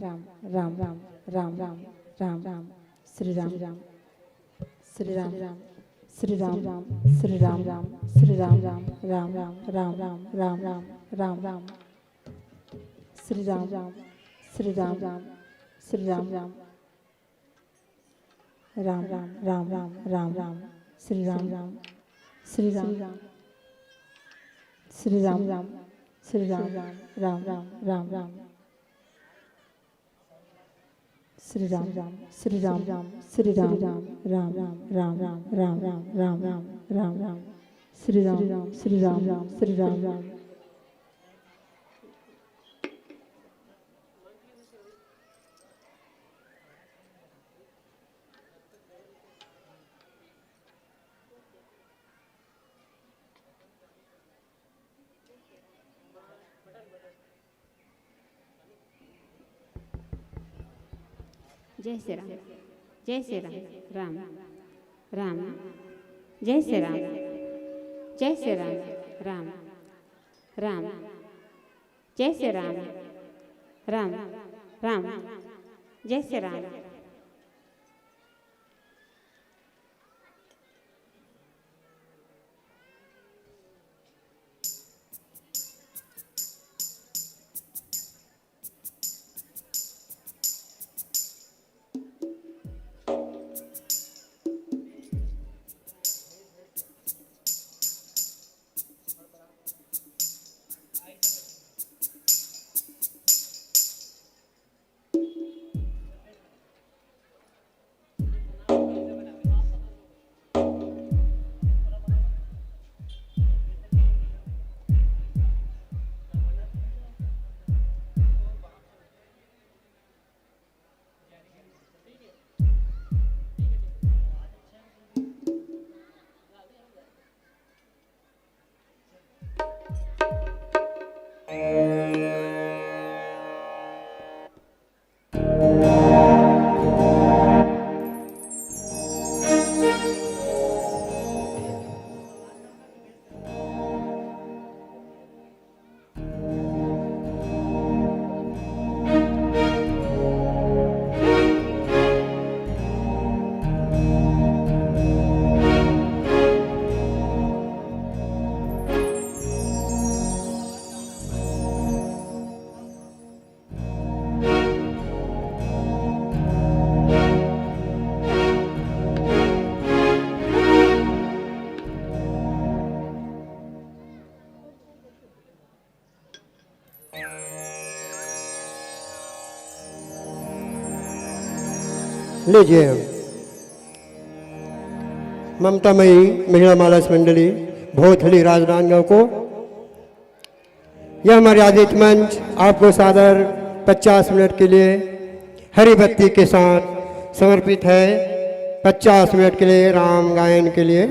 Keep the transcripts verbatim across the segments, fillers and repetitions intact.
राम राम राम राम राम राम राम श्री राम राम श्री राम राम श्री राम राम श्री राम राम श्री राम राम राम राम राम राम राम राम राम राम श्री राम राम श्री राम राम श्री राम राम राम राम राम राम राम राम श्री राम राम श्री राम राम श्री राम राम श्री राम राम राम राम राम राम श्री राम राम श्री राम राम श्री राम राम राम राम राम राम राम राम राम राम राम राम श्री राम श्री राम राम श्री राम राम जय श्री राम। जय श्री राम। राम राम। जय श्री राम। जय श्री राम। राम राम। जय श्री राम। राम राम। जय श्री राम। लीजिए, ममतामयी महिला मालस मंडली भोथली राजनांदगांव को यह मर्यादित मंच आपको सादर पचास मिनट के लिए हरी बत्ती के साथ समर्पित है। पचास मिनट के लिए राम गायन के लिए।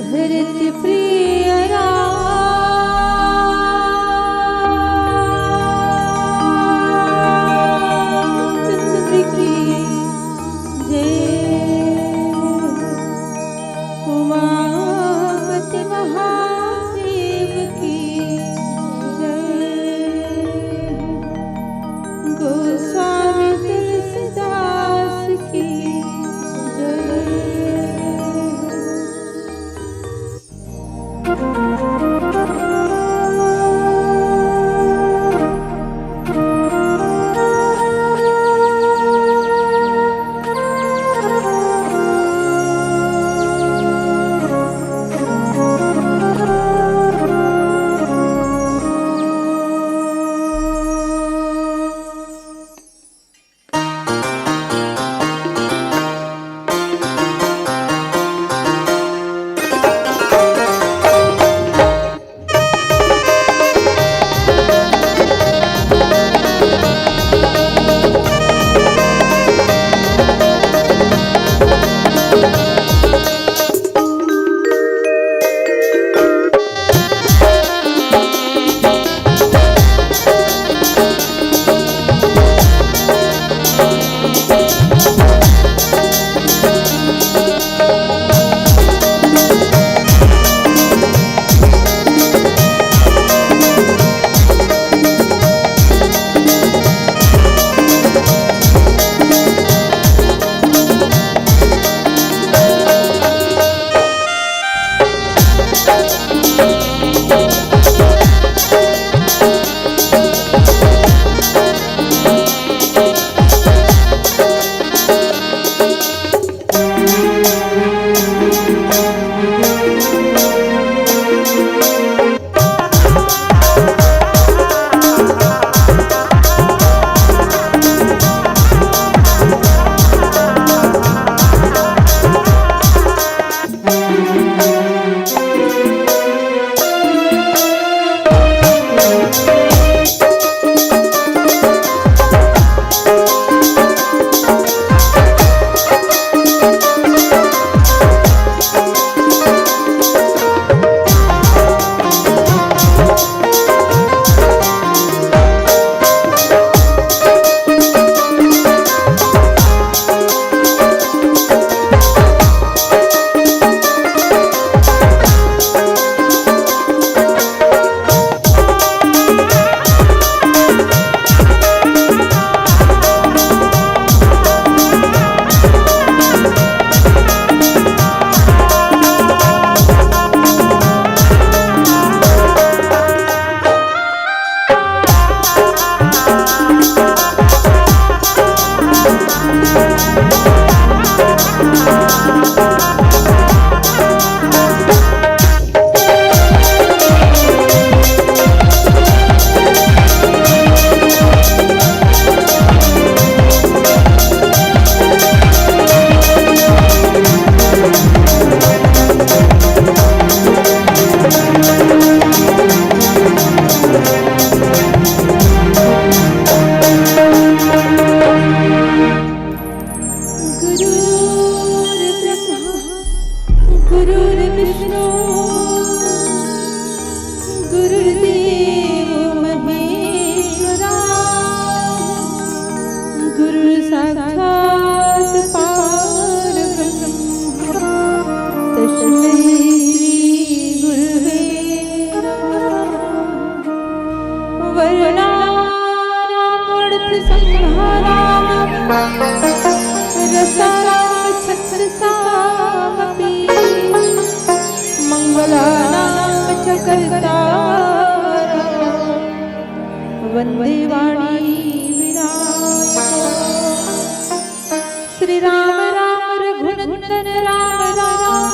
भरत प्रिय रामचंद्र की जय। उमापति महादेव की जय। गोस्वामी तुलसीदास की जय। विष्णु गुरुर्देवो महेश्वरा, गुरु साक्षात् परब्रह्म, तस्मै श्री गुरुवे नमः। वर्णानामर्थसंहाराः रसानां छन्दसामपि। मङ्गलानां च कर्ता वन्दे वाणी विनायक। श्री राम राम रघुनंदन राम राम,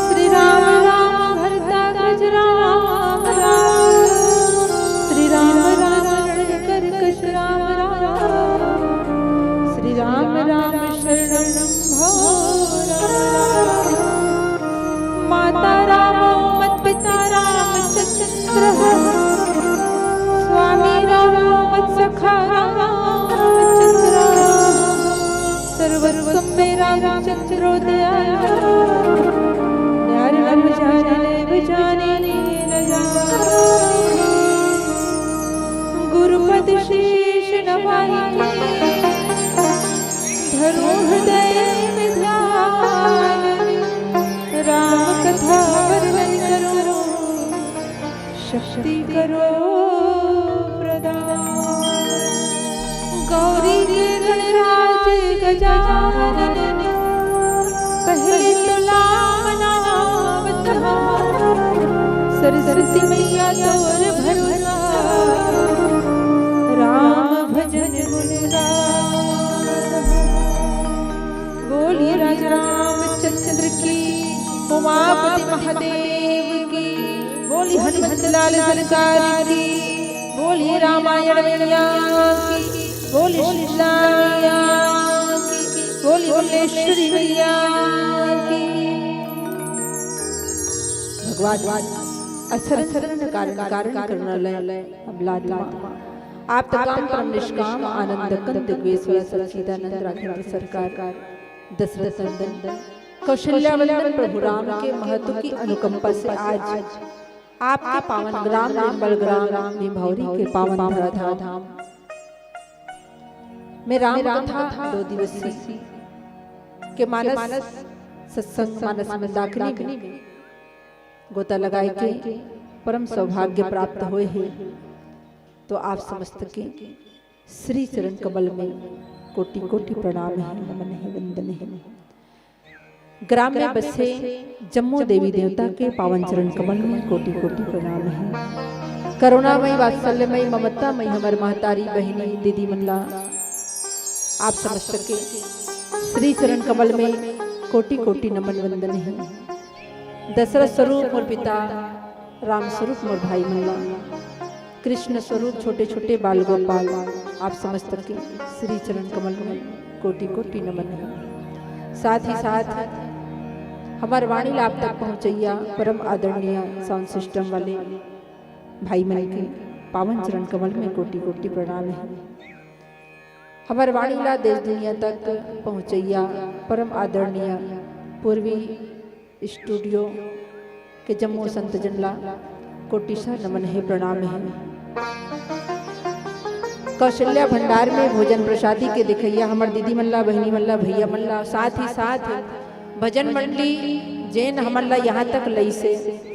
श्री राम राम भरताग्रज राम राम, श्री राम राम रणकर्कश राम राम, श्री राम राम शरणं भो राम। माता रामो मत्पिता रामचन्द्रः, स्वामी रामो मत्सखा रामचन्द्रः, सर्वस्वं मे रामचन्द्रो दयालु। प्यार न जाने, ले जाने, न जाने। गुरुपद शीश नवाई के, धरो हृदय में ध्यान। राम कथा वर्णन करो, शक्ति करो प्रदान। गौरी के गणराज गजानन, पहले तो लाम नाम कहा। सरस्वती मैया तोर भरोसा, राम भजन गुण गान। बोलिए राजा रामचंद्र की, उमापति महादेव की, बोलिए हनुमत लाल सरकार की, बोलिए रामायण मैया की, बोलिए शीतला मैया की, बोलिए भुवनेश्वरी मैया की। भगवान अचरज कारण, कारण करना लय, हम लाद मा। आप तक काम परम निष्काम आनंद कंद द्वेष सच्चिदानंद राघवेंद्र सरकार, दशरथ नंदन, कौशल्या वंदन प्रभु राम के महत्व की अनुकंपा से आज आपके पावन ग्राम निर्मल ग्राम निभौरी के पावन धरा धाम में राम कथा दो दिवसीय के मानस सत्संग मानस मंदाकिनी में गोता लगाए के परम सौभाग्य प्राप्त होए हे। तो आप समस्त के श्री चरण कमल में कोटि कोटि प्रणाम हे, नमन हे, वंदन हे। ग्राम में बसे जम्मो देवी देवता के पावन चरण कमल में कोटि कोटि प्रणाम हे। करुणामयी, वात्सल्यमयी, ममतामयी हमर महतारी, बहिनी, दीदी मन ला आप समस्त के श्री चरण कमल में कोटि कोटि नमन वंदन हे। दशरथ स्वरूप मोर पिता, राम स्वरूप मोर भाई मन ला, कृष्ण स्वरूप छोटे छोटे बाल गोपाल, आप समस्त के श्री चरण कमल में कोटि कोटि नमन हे। साथ ही साथ हमर वाणी ला आप तक पहुँचैया परम आदरणीय साउंड सिस्टम वाले भाई मन के पावन चरण कमल में कोटि कोटि प्रणाम हे। हमर वाणी ला देश दुनिया तक पहुँचैया परम आदरणीय पूर्वी स्टूडियो के जम्मो संत जन ला कोटिशा नमन हे, प्रणाम हे। कौशल्या भंडार में भोजन प्रसादी के देखैया हमर दीदी मन ला, बहिनी मन ला, भैया मन ला, साथ ही साथ भजन मंडली जेन हमन ला यहाँ तक लइसे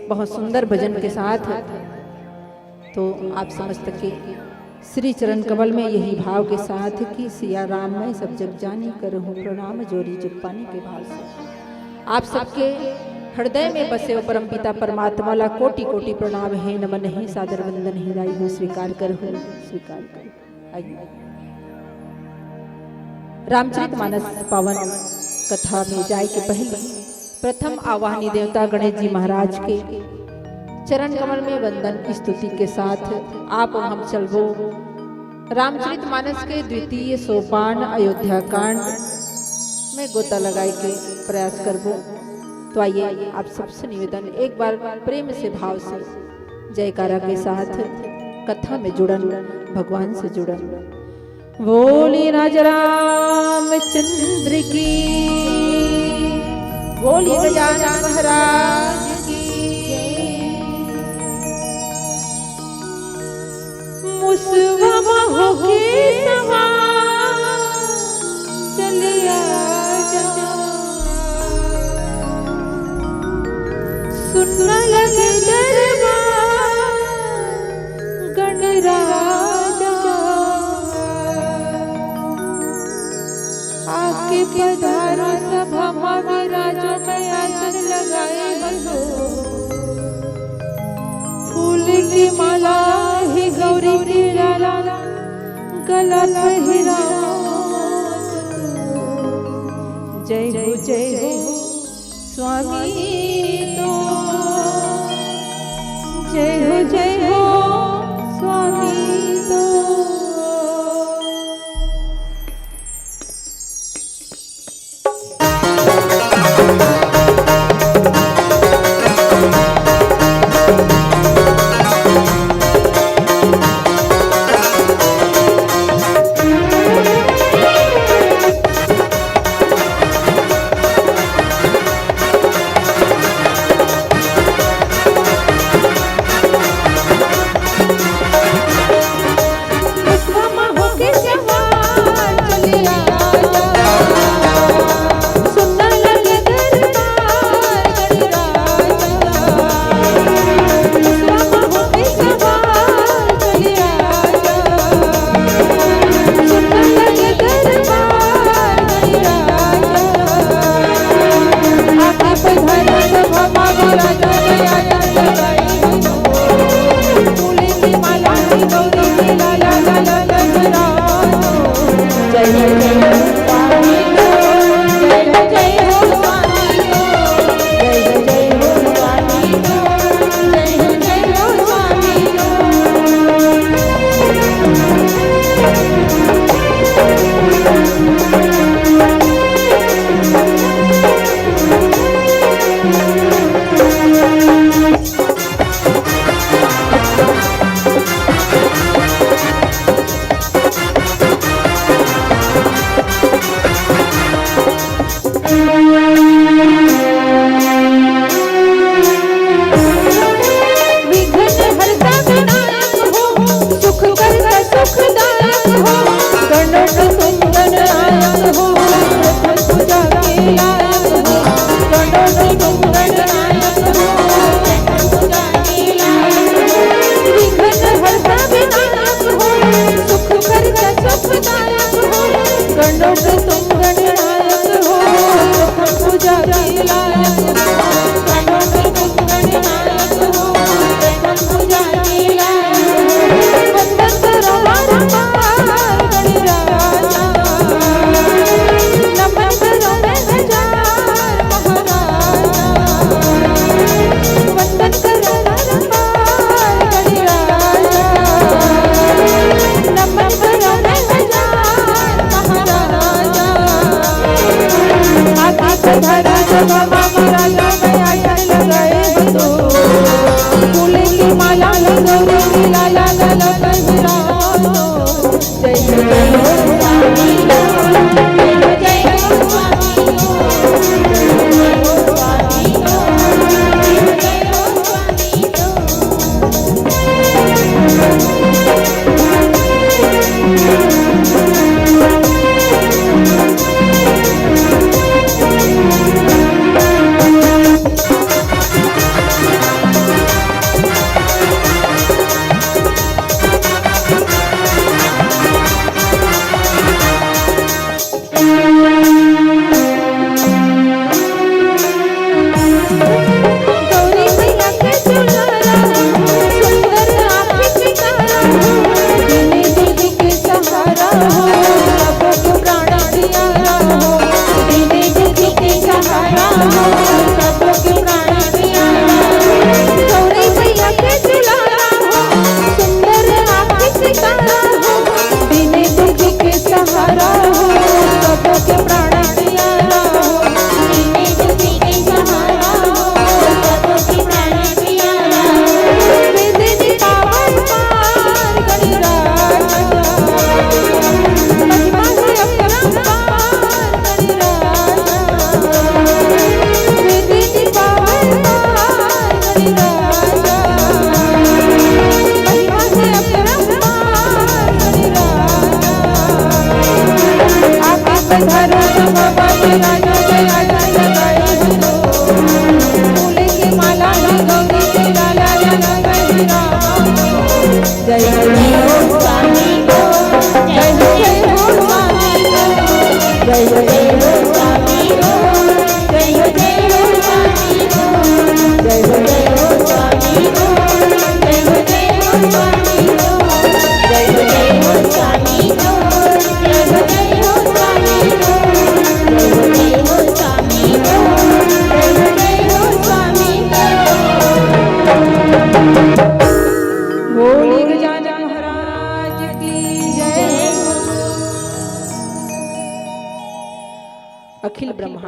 बहुत सुंदर भजन के साथ। तो आप समस्त के श्री चरण कमल में यही भाव के साथ कि सिया राम मैं सब जग जानी, करहूँ प्रणाम जोरी जग पानी के भाव से आप सबके हृदय में बसे हो परमपिता परमात्मा ला कोटि कोटि प्रणाम हे, नमन हे, सादर वंदन हे, दाई हो स्वीकार करहु, स्वीकार करहु। आइए। रामचरित मानस पावन कथा में जाए के पहले प्रथम आवाहनी देवता गणेश जी महाराज के चरण कमल में वंदन स्तुति के साथ आप हम चलबो रामचरित मानस के द्वितीय सोपान अयोध्या कांड में गोता लगाए के प्रयास करबो। तो आइए, आप सबसे निवेदन, एक बार प्रेम से, भाव से, जयकारा के साथ कथा में जुड़न, भगवान से जुड़न। बोली राजा रामचंद्र की। बोलिए गजानन महाराज की। मुसवा म होके सवार चलिया जा। सुनना लगे दरबार गणराजा। आके पधारो सभा मा विराजो, मैं आसन लगाए हंसो। फूल की माला ही गौरी के लाला, गला पहिरावो। जय हो, जय हो स्वामी तो, जय हो, जय हो स्वामी तो।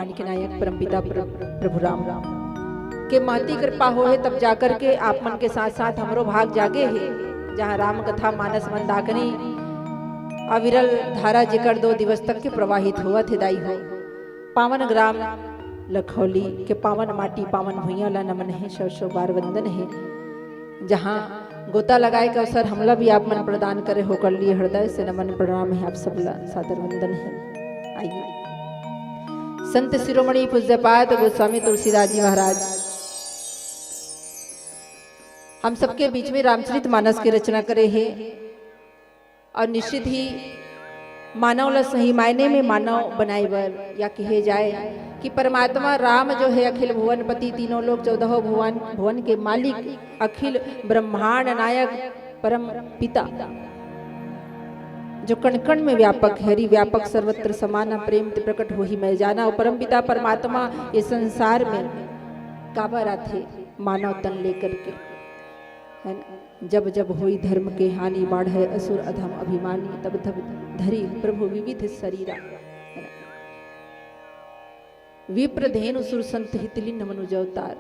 के नायक परमपिता प्र-, प्रभु राम के महती कृपा होहे, तब जाकर के आप मन के साथ साथ हमरो भाग जागे हे, जहाँ राम कथा मानस मंदाकिनी अविरल धारा जेकर दो दिवस तक के प्रवाहित होवत हे दाई हो। पावन ग्राम लखौली के पावन माटी, पावन भुइयां ला नमन हे, सौ सौ बार वंदन हे। जहाँ गोता लगाए के अवसर हमला भी आप मन प्रदान करे, होकर लिए हृदय से नमन प्रणाम हे, आप सबला सादर वंदन हे। आइए, संत शिरोमणि पूज्यपाद गोस्वामी तुलसीदास जी महाराज हम सबके बीच में रामचरित मानस के रचना करे हे। और निश्चित ही मानव ला सही मायने में मानव बनाए बर, या कहे जाए कि परमात्मा राम जो है अखिल भुवनपति, तीनों लोक चौदह भुवन, भुवन के मालिक, अखिल ब्रह्मांड नायक, परम पिता जो कण कण में व्यापक है, हरि व्यापक सर्वत्र समाना, प्रेम ते प्रकट होही मैं जाना। और परम पिता परमात्मा ये संसार में काबर आथे, मानव तन लेकर के, है ना? जब जब होई धर्म के हानि, बाढ़े असुर अधम अभिमानी, तब तब धरी प्रभु विविध शरीरा, है ना? विप्र धेनु सुर संत हितली नमनु जवतार,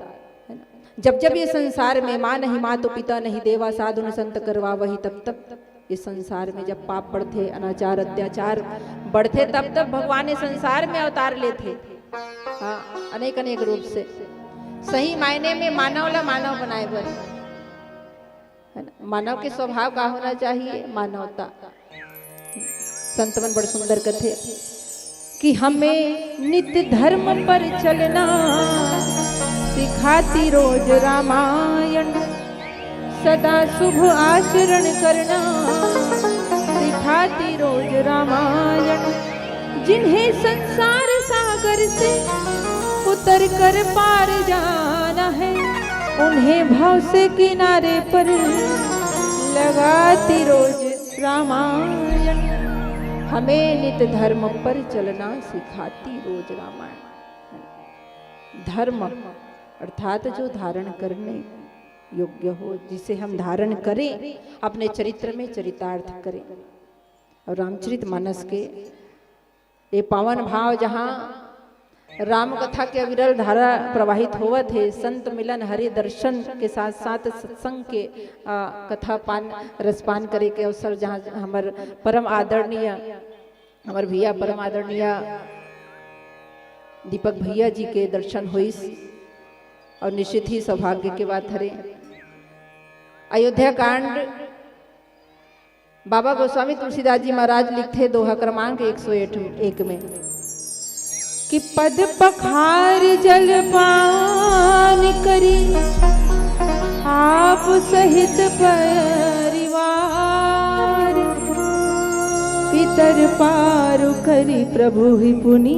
है ना? जब जब ये संसार में माँ नहीं मातो पिता नहीं देवा, साधु न संत करवा वही, तब तब ये संसार में जब पाप बढ़थे, अनाचार अत्याचार बढ़थे, तब तब भगवान ये संसार में अवतार लेथे। हाँ, अनेक अनेक रूप से सही मायने में मानव ला मानव बनाए बर, है ना? मानव के स्वभाव का होना चाहिए? मानवता। संत मन बड़ सुंदर कथे कि हमें नित्य धर्म पर चलना सिखाती रोज रामायण, सदा शुभ आचरण करना सिखाती रोज रामायण। जिन्हें संसार सागर से उतर कर पार जाना है, उन्हें भव से किनारे पर लगाती रोज रामायण। हमें नित धर्म पर चलना सिखाती रोज रामायण। धर्म अर्थात जो धारण करने योग्य हो, जिसे हम धारण करें, अपने चरित्र में चरितार्थ करें। और रामचरित मानस के ये पावन भाव, जहाँ राम कथा के अविरल धारा प्रवाहित होवत हे, संत मिलन, हरि दर्शन के साथ साथ सत्संग के, आ, कथा पान, रसपान करे के अवसर, जहाँ हमर परम आदरणीय, हमर भैया परम आदरणीय दीपक भैया जी के दर्शन होइस, और निश्चित ही सौभाग्य के बात हरे। अयोध्या कांड, बाबा गोस्वामी तुलसीदास जी महाराज लिखथे दोहा क्रमांक एक सौ एक में कि पद पखार जलपान करी आप सहित परिवार, पितर पारु करी प्रभु ही पुनि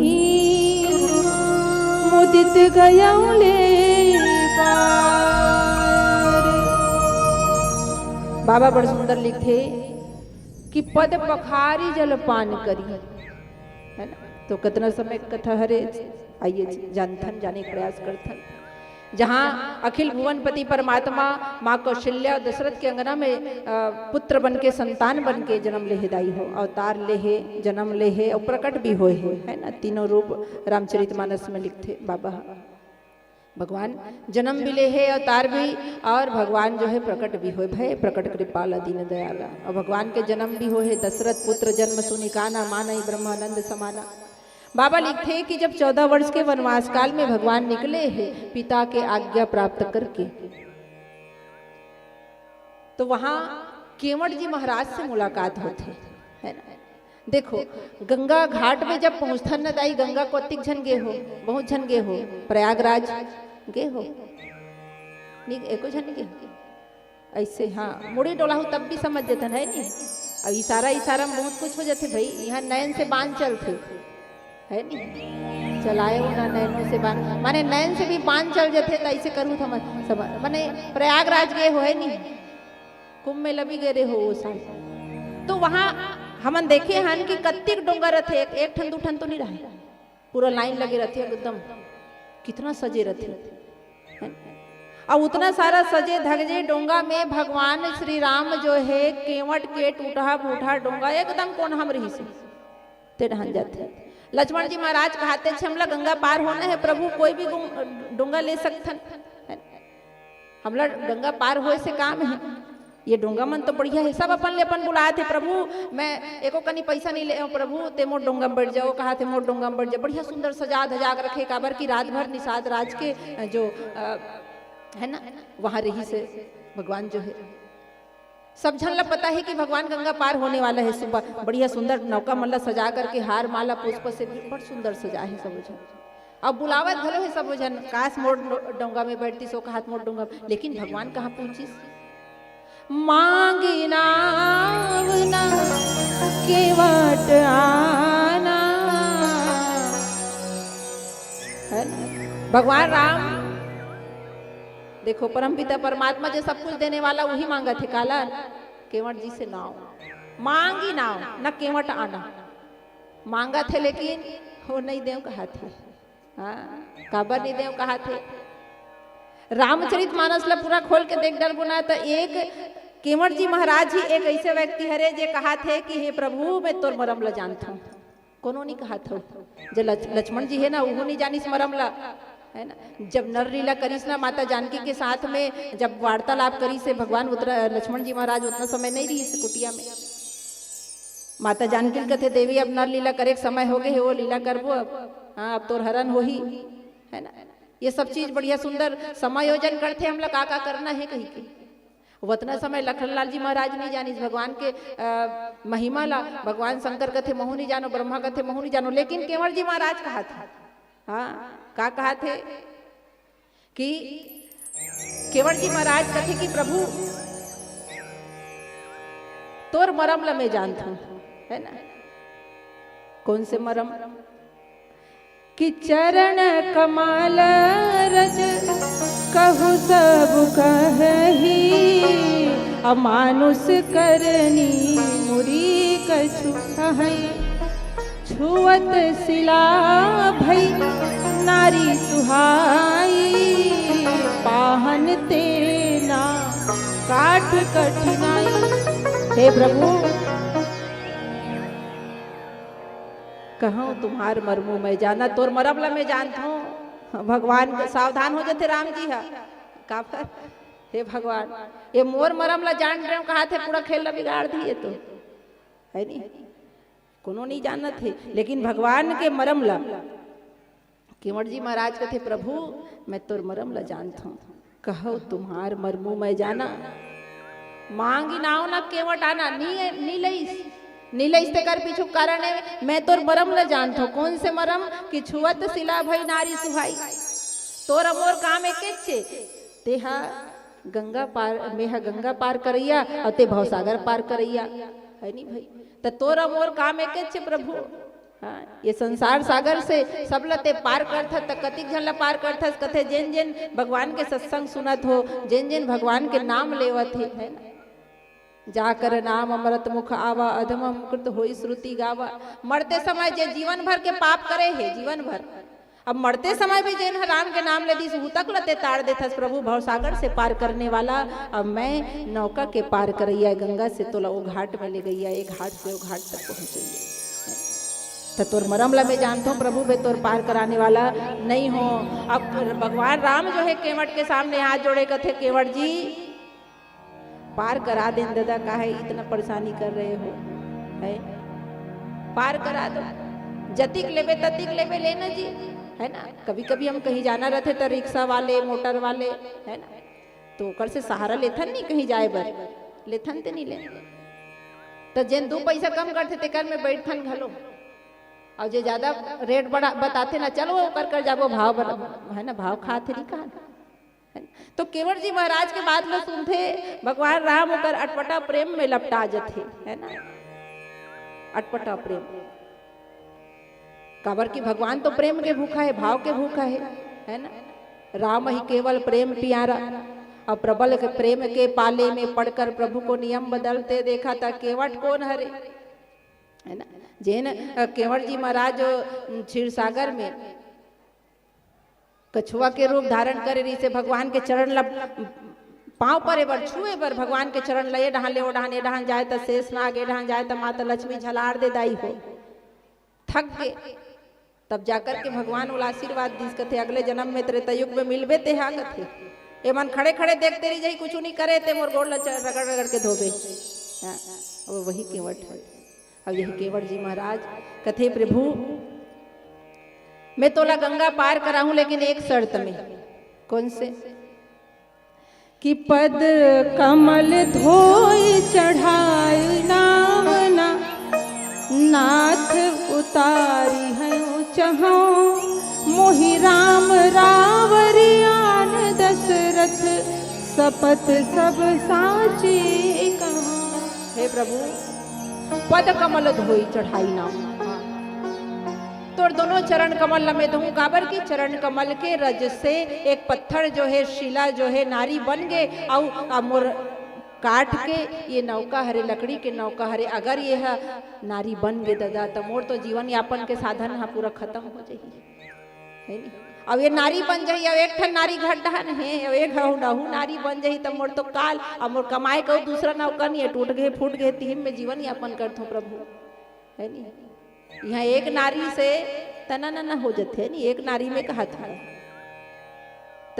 मुदित गयौ ले पार। बाबा बड़ सुंदर लिखथे कि पद पखारी जलपान करी, है ना? तो कतना समय कथा हरे, आइए जानथन, जाने के प्रयास करथन। जहाँ अखिल भुवनपति परमात्मा माँ कौशल्या दशरथ के अंगना में, अ, पुत्र बन के, संतान बन के जन्म लेहे दाई हो, अवतार लेहे, जन्म लेहे और प्रकट भी होए हे, है ना? तीनों रूप रामचरित मानस में लिखथे बाबा। भगवान जन्म भी लेहे, अवतार भी, और भगवान जो है प्रकट भी होए, भय प्रकट कृपाला दीन दयाला। और भगवान के जन्म भी होए हे, दशरथ पुत्र जन्म सुनि काना, मानई ब्रह्मानंद समाना। बाबा लिखथे कि जब चौदह वर्ष के वनवास काल में भगवान निकले हे पिता के आज्ञा प्राप्त करके, तो वहां केवट जी महाराज से मुलाकात होथे, है ना? देखो, गंगा घाट में जब पहुंचथन न दाई, गंगा को अतिक झन गे हो, बहुत झन गे हो, प्रयागराज गे हो, नहीं, एको झन गे हो। ऐसे, हाँ, मुड़ी डोलाहू तब भी समझ जथन, है नी? अब इशारा, इशारा में बहुत कुछ हो जाथे भाई। यहाँ नैन से बाण चलथे, है नी? चलाए हो ना नैनों से बाण, माने नैन से भी बाण चल जाथे, तो ऐसे करू थम, समझ, माने प्रयागराज गए हो, है नी? कुंभ मेला भी गए रहे हो वो साल, तो वहाँ हमन देखे हन कि कत्तिक डोंगा रथे, एक, एक ठन दू ठन तो नहीं रहे, पूरा लाइन लगे रथे एकदम, कितना सजे रथे, है? और उतना सारा सजे धजे डोंगा में भगवान श्री राम जो है केवट के टूटहा फूटहा डोंगा एकदम कोनहा म रहिसे, ते डहन जाथे। लक्ष्मण जी महाराज कहाथे, "हमला गंगा पार होना हे प्रभु, कोई भी गुं-, डोंगा ले सकथन, है ना? हमला गंगा पार होए से काम हे। ये डोंगा मन तो बढ़िया हे, सब अपन ले अपन बुलाथे, प्रभु, मैं एको कनी पैसा नहीं ले प्रभु, ते मोर डोंगा में बैठ जाओ," कहाथे, "मोर डोंगा में बैठ जाओ।" बढ़िया सुंदर सजा धजा के रखे, काबर कि रात भर निषाद राज के जो, अ, है ना, वहाँ रहिस हे भगवान जो हे। सब झन ला पता हे कि भगवान गंगा पार होने वाला हे। सुबह बढ़िया सुंदर नौका मन ला सजा करके हार माला पुष्प से भी बड़ सुंदर सजा हे सबो झन। अब बुलावत घलो हे सबो झन, "काश मोर डो-, डोंगा में बैठतीस, ओ कहाथे मोर डोंगा में।" लेकिन भगवान कहाँ पहुंचिस? "मांगी नाव ना केवट आना।" है ना? भगवान राम देखो, परमपिता परमात्मा जो सब कुछ देने वाला, वही मांगथे। काला? केवट जी से नाव। "मांगी नाव ना केवट आना।" मांगथे लेकिन वो नहीं देव कहाथे। हाँ, काबर नहीं देव कहाथे? रामचरित मानस ला पूरा खोल के देख डरबो ना, त एक केवट जी महाराज ही एक ऐसे व्यक्ति हरे जे कहाथे कि "हे प्रभु, मैं तोर मरम ला जानथों।" कोनो नहीं कहाथे। जे लक्ष-, लक्ष्मण जी हे ना, उहू नहीं जानिस मरम ला, है ना? जब नर लीला करिस ना माता जानकी के साथ में, जब वार्तालाप करिस हे भगवान उतना, लक्ष्मण जी महाराज उतना समय नहीं रहिस कुटिया में। माता जानकी ल कथे, "देवी, अब नर लीला करे के समय हो गए हे, वो लीला करबो अब। हाँ, अब तोर हरण होही," है ना? ये सब चीज बढ़िया सुंदर समायोजन करथे, हमला का का करना हे कही के। वतना समय लखनलाल जी महाराज नहीं जानिस भगवान के, अ, महिमा ला। भगवान शंकर कथे, "महू नहीं जानो," ब्रह्मा कथे, "महू नहीं जानो," लेकिन केवट जी महाराज कहाथे। हाँ, का कहाथे कि केवट जी महाराज कथे कि "प्रभु, तोर मरम ला मैं जानथों," है ना? कौन से मरम? कि "चरण कमल रज कहु सब कहही, अमानुष करनी मुरी कछु कहई। छुअत सिला भई नारी सुहाई, पाहन ते ना काठ कठिनाई।" हे प्रभु, "कहूँ तुम्हार मरमू मैं जाना," तोर मरम ला मैं जानथों। भगवान के सावधान हो जाथे राम जी हा। काबर? "हे भगवान, ये मोर मरम ला जान रहे हो," कहाथे, "पूरा खेल ला बिगाड़ दिए तो।" है नी? कोनो नहीं जानत हे, लेकिन भगवान के मरम ला केवट जी महाराज कथे, "प्रभु, मैं तोर मरम ला जानथों।" "कहूँ तुम्हार मरमू मैं जाना।" मांगी नाव ना केवट आना, नी, नी लईस, नी लईस तेकर पीछू कारण हे, "मैं तोर मरम ला जानथों।" कौन से मरम? कि "छुअत सिला भई नारी सुहाई।" तोर मोर काम एकेच हे, तेहा गंगा पार, मेहा गंगा पार करैया, अउ ते भवसागर पार करैया, है नी भाई? त तोर मोर काम एकेच हे प्रभु। हाँ, ये संसार सागर से सबला ते पार करथस, त कतिक झन ला पार करथस, कथे जेन जेन भगवान के सत्संग सुनत हो, जेन जेन भगवान के नाम लेवत हे, है ना? "जाकर नाम अमृत मुख आवा, अधमम कृत होई श्रुति गावा।" मरते समय जे जीवन भर के पाप करे हे, जीवन भर, अब मरते समय भी जेन ह राम के नाम ले दिस, उहू तक ला ते ताड़ देथस प्रभु, भवसागर से पार करने वाला। अब मैं नौका के पार करैया, गंगा से तोला ओ घाट में ले गैया, ए घाट से ओ घाट तक पहुँचैया। त तोर मरम ला मैं जानथों प्रभु, मैं तोर पार कराने वाला नहीं हो। अब भगवान राम जो हे केवट के सामने हाथ जोड़े कथे, "केवट जी, पार करा देन ददा, काहे इतना परेशानी कर रहे हो, है? पार करा दो, जतिक लेबे ततिक लेबे लेना जी, है ना?" कभी कभी हम कहीं जाना रहथे त रिक्शा वाले, मोटर वाले, है ना, तो ओकर से सहारा लेथन नहीं कहीं जाए बर, लेथन ते नहीं लेन। त जेन दू पैसा कम करथे तेकर में बैठथन घलो, अउ जे ज्यादा रेट बढ़ा बताथे ना, "चलो ओकर कर जाबो, भाव बढ़ा-, है ना, भाव खाथे नहीं कहा।" है ना? तो केवट जी महाराज के बात ला सुनथे, भगवान राम ओकर अटपटा प्रेम में लपटा जथे, है ना? अटपटा प्रेम, काबर कि भगवान तो प्रेम के भूखा हे, भाव के भूखा हे, है ना? "राम ही केवल प्रेम प्यारा, अउ प्रबल के प्रेम के पाले में पड़कर प्रभु को नियम बदलते देखा था।" केवट कोन हरे, है ना? जेन, अ, केवट जी महाराज जो क्षीर सागर में कछुआ के रूप धारण करे रहिसे, भगवान के चरण ला, पाँव परे बर, छुए बर भगवान के चरण ला, ए डहान ले ओ डहान, ए डहान जाए त शेषनाग, ए डहान जाए त माता लक्ष्मी, झलार दे दाई हो, थक गे। तब जाकर के भगवान ओला आशीर्वाद दिस, कथे, "अगले जन्म में त्रेता युग में मिलबे तेहा," कथे। "ए मन खड़े खड़े देखते रही जाही, कुछु नहीं करे, ते मोर गोड़ ला च-, रगड़ रगड़ के धोबे।" हाँ, वो वही केवट है। अब यही केवट जी महाराज कथे, "प्रभु, मैं तोला गंगा पार कराहूं, लेकिन एक शर्त में।" कौन से? कि पद कमल धोई चढ़ाई नावना, नाथ उतारी हैं चहो, मोहि राम रावरि आन दशरथ, सपत सब साची कहो। हे प्रभु, पद कमल धोई चढ़ाई नावना, तोर दोनों चरण कमल ल मैं धोहूं, काबर कि चरण कमल के रज से एक पत्थर जो है, शिला जो है, नारी बन गे, अउ, अउ मोर काठ के ये नौका हरे, लकड़ी के नौका हरे, अगर ये ह नारी बन गे ददा, त मोर तो जीवन यापन के साधन ह पूरा खत्म हो जाही, है नी? अब ये नारी बन जाही, अब एक ठन नारी घट डहन हे, अब एक हऊ डहू नारी बन जाही, त मोर तो काल, अब मोर कमाए के अउ दूसरा नौका नहीं है, टूट गए, फूट गए, तिहिम में जीवन यापन करथों प्रभु, है नी? यहाँ एक नारी से तना नना हो जथे नी, एक नारी में कहत हूँ।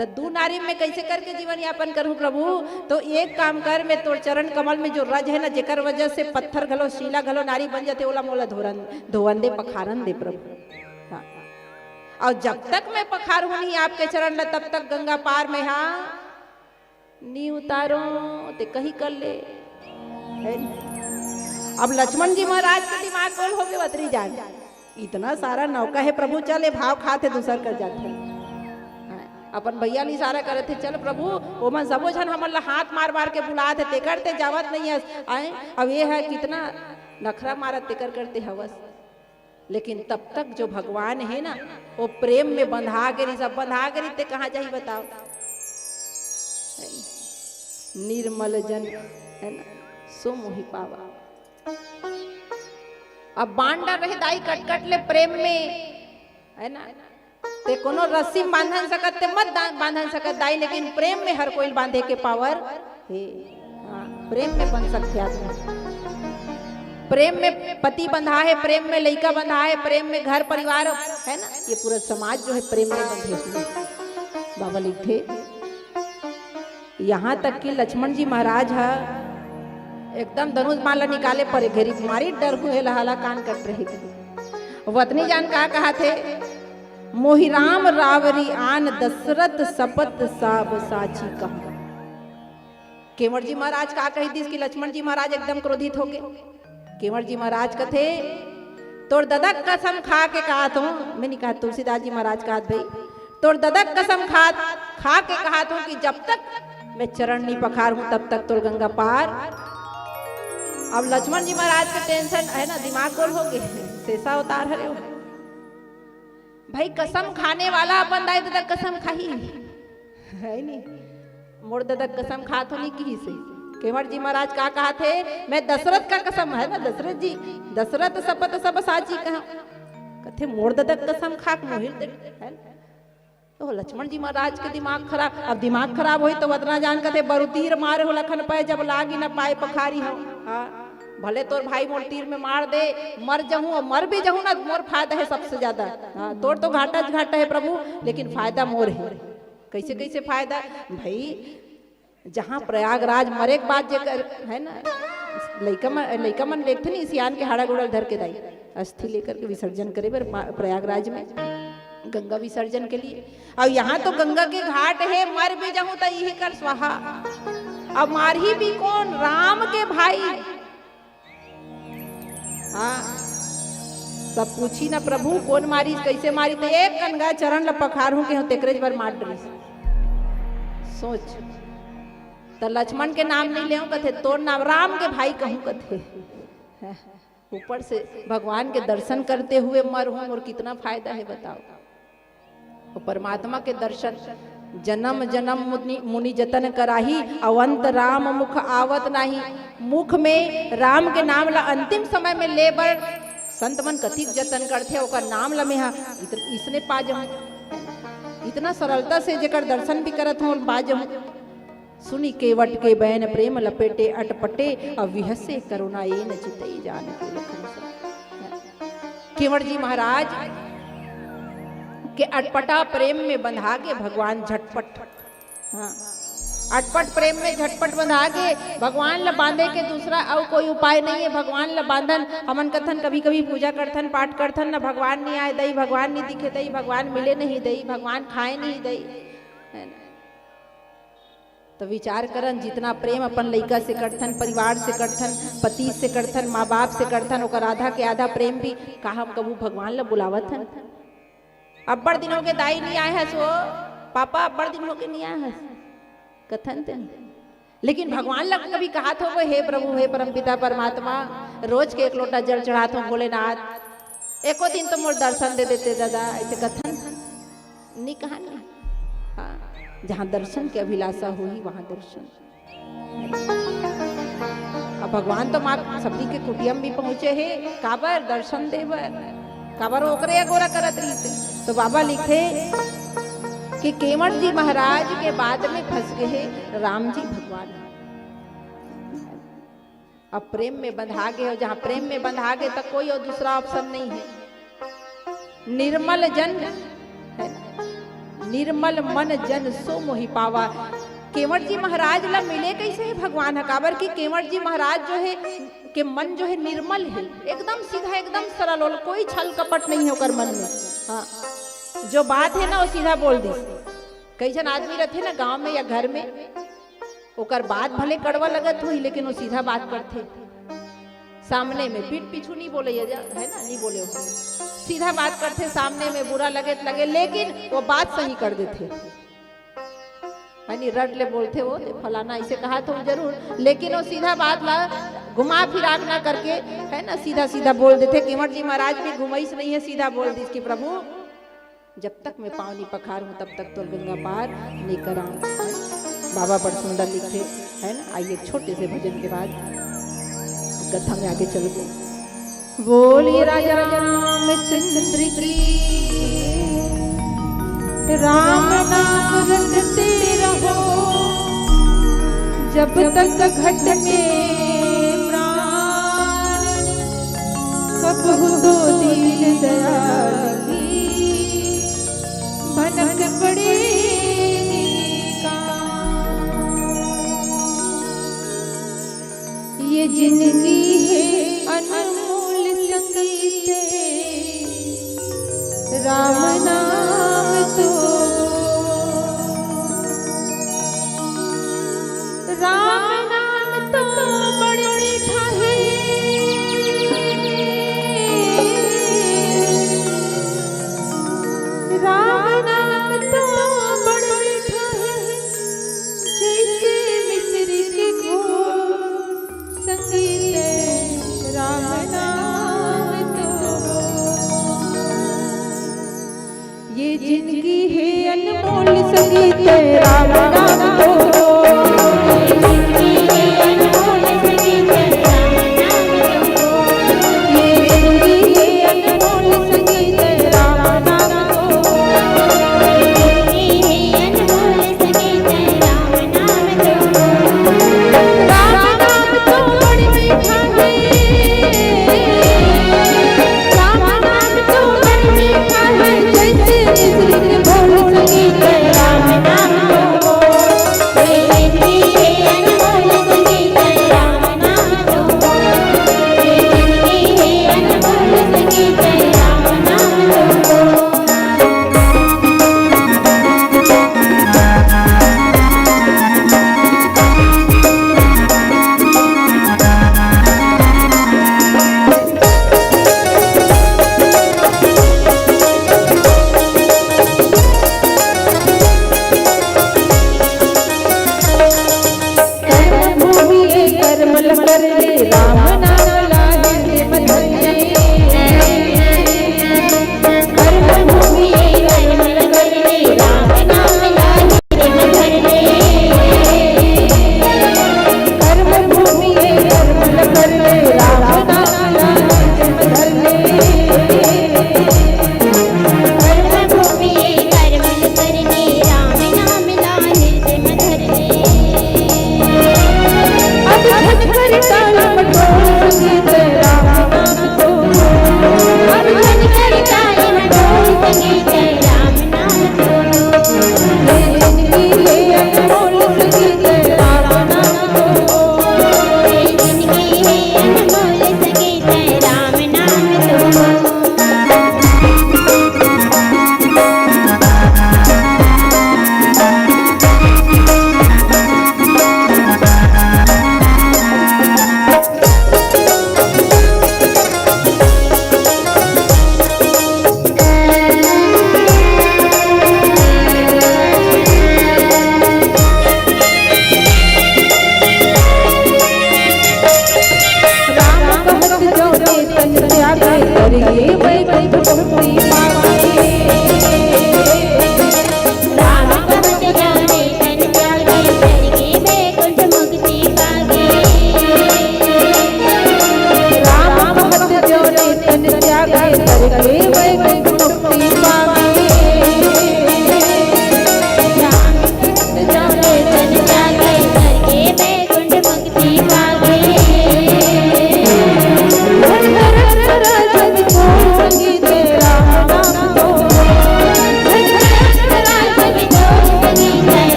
त दू नारी में कैसे करके जीवन यापन करूँ प्रभु? तो एक काम कर, मैं तोर चरण कमल में जो रज है ना, जेकर वजह से पत्थर घलो, शिला घलो नारी बन जाथे, ओला मोला धोरन, धोवन दे, पखारन दे प्रभु। हाँ। और जब तक मैं पखार हूँ नहीं आपके चरण ला, तब तक गंगा पार में, हाँ, नी उतारो, ते कहीं कर ले। है नी? अब लक्ष्मण जी महाराज के दिमाग गोल हो गए, बतरी जान, इतना सारा नौका है प्रभु, चल, ये भाव खात है, दूसर कर जाते हैं। हाँ, अपन भैया ल इशारा करत हे, "चल प्रभु, ओमन सबो झन हमन ला हाथ मार मार के बुलात हे, तेकर ते जावत नहीं हस।" आए, अब ये है कितना नखरा मारत, तेकर करते हवस। लेकिन तब तक जो भगवान है ना, वो प्रेम में बंधा के रही, सब बंधा के रही, ते कहाँ जाही बताओ? निर्मल जन, है ना, सो मोहि पावा। अब बांध डर रहे दाई कटकट ले प्रेम में, है ना, ते कोनो रस्सी में बांधन सकत, ते मत दा-, बांधन सकत दाई, लेकिन प्रेम में हर कोई बांधे के पावर हे। हाँ, प्रेम में बंध सकते आदमी। प्रेम में पति बंधा है, प्रेम में लइका बंधा है, प्रेम में घर परिवार, है ना, ये पूरा समाज जो है प्रेम में बंधे हुए। बाबा लिखथे, यहाँ तक कि लक्ष्मण जी महाराज ह एकदम धनुष बाण ला निकाले परे, घेरी मारी डर हुए लहाला कान कट रही। वतनी जान का कहा थे, "मोहि राम रावरि आन दशरथ सपत साब साची कहूँ।" केंवर जी महाराज का कही दिस कि लक्ष्मण जी महाराज एकदम क्रोधित हो गए। केंवर जी महाराज कथे, "तोर ददा के कसम खा के कहा थों," मैं नहीं कहा, तुलसीदास जी महाराज कहा भाई, "तोर ददा के कसम खा, खा के कहा थों कि जब तक मैं चरण नहीं पखार हूं तब तक तोर गंगा पार।" अब लक्ष्मण जी महाराज के टेंशन है ना, दिमाग गोल हो गए, सेसा अवतार हरे हो। भाई, कसम खाने वाला अपन दाई ददा कसम खाही, है नी? मोर ददा कसम खात हो नी किही से। केंवर जी महाराज का कहा थे, "मैं दशरथ का कसम," है ना, दशरथ जी, "दशरथ सपत सब साची कहा।" कथे, "मोर ददा कसम खा के मोहिल दे," है ना? तो लक्ष्मण जी महाराज के दिमाग खराब, अब दिमाग खराब होई तो वतना जान कथे, "बरु तीर मारे हो लखन पाए, जब लागी न पाए पखारी हो।" हाँ, भले तोर भाई मोर तीर में मार दे, मर जाहूं और मर भी जाहूं ना, मोर फायदा है सबसे ज्यादा। हाँ, तोर तो घाटा घाटा है प्रभु, लेकिन फायदा मोर है। कैसे कैसे फायदा भाई? जहाँ प्रयागराज मरे के बाद जेकर, है ना, लइका मन, लइका मन लेगथे नी, सियान के हाड़ा गोड़ल धर के दाई, अस्थि लेकर के विसर्जन करे बर मा-, प्रयागराज में गंगा विसर्जन के लिए। और यहाँ तो गंगा के घाट है, मर भी जाहूं तो यही कर स्वाहा। अब मारही भी कौन? राम के भाई। हाँ, सब पूछी ना प्रभु, कौन मारी, कैसे मारी, तो एक कनगा चरण ल पखार हूं के हो, तेकरे बर मार डरिस। सोच, त लक्ष्मण के नाम नहीं लेहूं कथे, तोर नाम राम के भाई कहूं कथे। ऊपर से भगवान के दर्शन करते हुए मर हूं और कितना फायदा है बताओ। वो परमात्मा के दर्शन, "जन्म जन्म मुनि, मुनि जतन कराही, अवंत राम मुख आवत नाही।" मुख में राम के नाम ला अंतिम समय में ले बर संत मन कतिक जतन करथे, ओकर नाम ला मेहा इत-, इसने पा जाऊं, इतना सरलता से जेकर दर्शन भी करत हूं, पा जाऊं। सुनि केवट के बैन प्रेम लपेटे अटपटे, अउ विहसे करुणा एन चितई जानके लखन सम। केवट जी महाराज के अटपटा प्रेम में बंधा के भगवान झटपट। हाँ, अटपट प्रेम में झटपट बंधा के भगवान ला बांधे के दूसरा अउ कोई उपाय नहीं है। भगवान ला बांधन, हमन कथन, कभी कभी पूजा करथन, पाठ करथन ना, भगवान नहीं आए दई, भगवान नहीं दिखे दई, भगवान मिले नहीं दई, भगवान खाए नहीं दई, है ना? तो विचार करन, जितना प्रेम अपन लइका से करथन, परिवार से करथन, पति से करथन, माँ बाप से करथन, ओकर आधा के आधा प्रेम भी का हम कभू भगवान ला बुलावत हन? अब्बड़ दिन होगे दाई नहीं आए हस वो, पापा अब्बड़ दिन होगे नहीं आए हस, कथन ते नहीं। लेकिन भगवान ला कभी कहात होबो, हे प्रभु, हे परमपिता परमात्मा, रोज के एक लोटा जल चढ़ात हो भोलेनाथ, एको दिन तो मोर दर्शन दे देते दादा, ऐसे कथन नहीं कहा नहीं। हाँ, जहाँ दर्शन के अभिलाषा होही वहाँ दर्शन। अब भगवान तो माँ सबरी के कुटिया में भी पहुंचे हे, काबर दर्शन दे बर, काबर ओकरे अगोरा करत रहिस हे। तो बाबा लिखे कि केवट जी महाराज के बात में फंस गए हे राम जी भगवान। अब प्रेम में बंधा गए हो, जहाँ प्रेम में बंधा गए तो कोई और दूसरा ऑप्शन नहीं है। निर्मल जन, है ना? निर्मल मन जन सो मोहि पावा। केवट जी महाराज ला मिले कैसे है भगवान ह? काबर कि केवट जी महाराज जो है के मन जो है निर्मल है, एकदम सीधा, एकदम सरल होल, कोई छल कपट नहीं है ओकर मन में। हाँ, जो बात है ना वो सीधा बोल दिस। कई झन आदमी रहते ना गांव में या घर में, ओकर बात भले कड़वा लगत होही लेकिन वो सीधा बात करथे। सामने में पीठ पीछू नहीं बोले, ये जा-, है ना, नहीं बोले हो, सीधा बात करथे। सामने में बुरा लगे त लगे, लेकिन वो बात सही कर देथे। यानी रट ले बोलथे वो, "ते फलाना ऐसे कहा तो जरूर," लेकिन वो सीधा बात ला घुमा फिरा के ना करके, है ना, सीधा सीधा बोल देथे। केवट जी महाराज भी घुमाइस नहीं है, सीधा बोल दिस कि प्रभु, जब तक मैं पाँव नहीं पखार हूँ तब तक तोर गंगा पार नहीं कराऊँ। बाबा बड़ सुंदर लिखे, है ना। आइए, एक छोटे से भजन के बाद कथा में आगे चलते। बोलिए राजा रामचंद्र की। राम नाम रटते रहो जब तक घट में प्राण, कबहु तो दीन दयाल की भनक पड़ेगी कान। ये जिंदगी है अनमोल संगीत है, राम नाम तो, राम नाम तो बड़ मीठा है, राम नाम तो बड़ मीठा है, जैसे मिश्री के घोल संगीत है राम नाम तो। ये जिंदगी है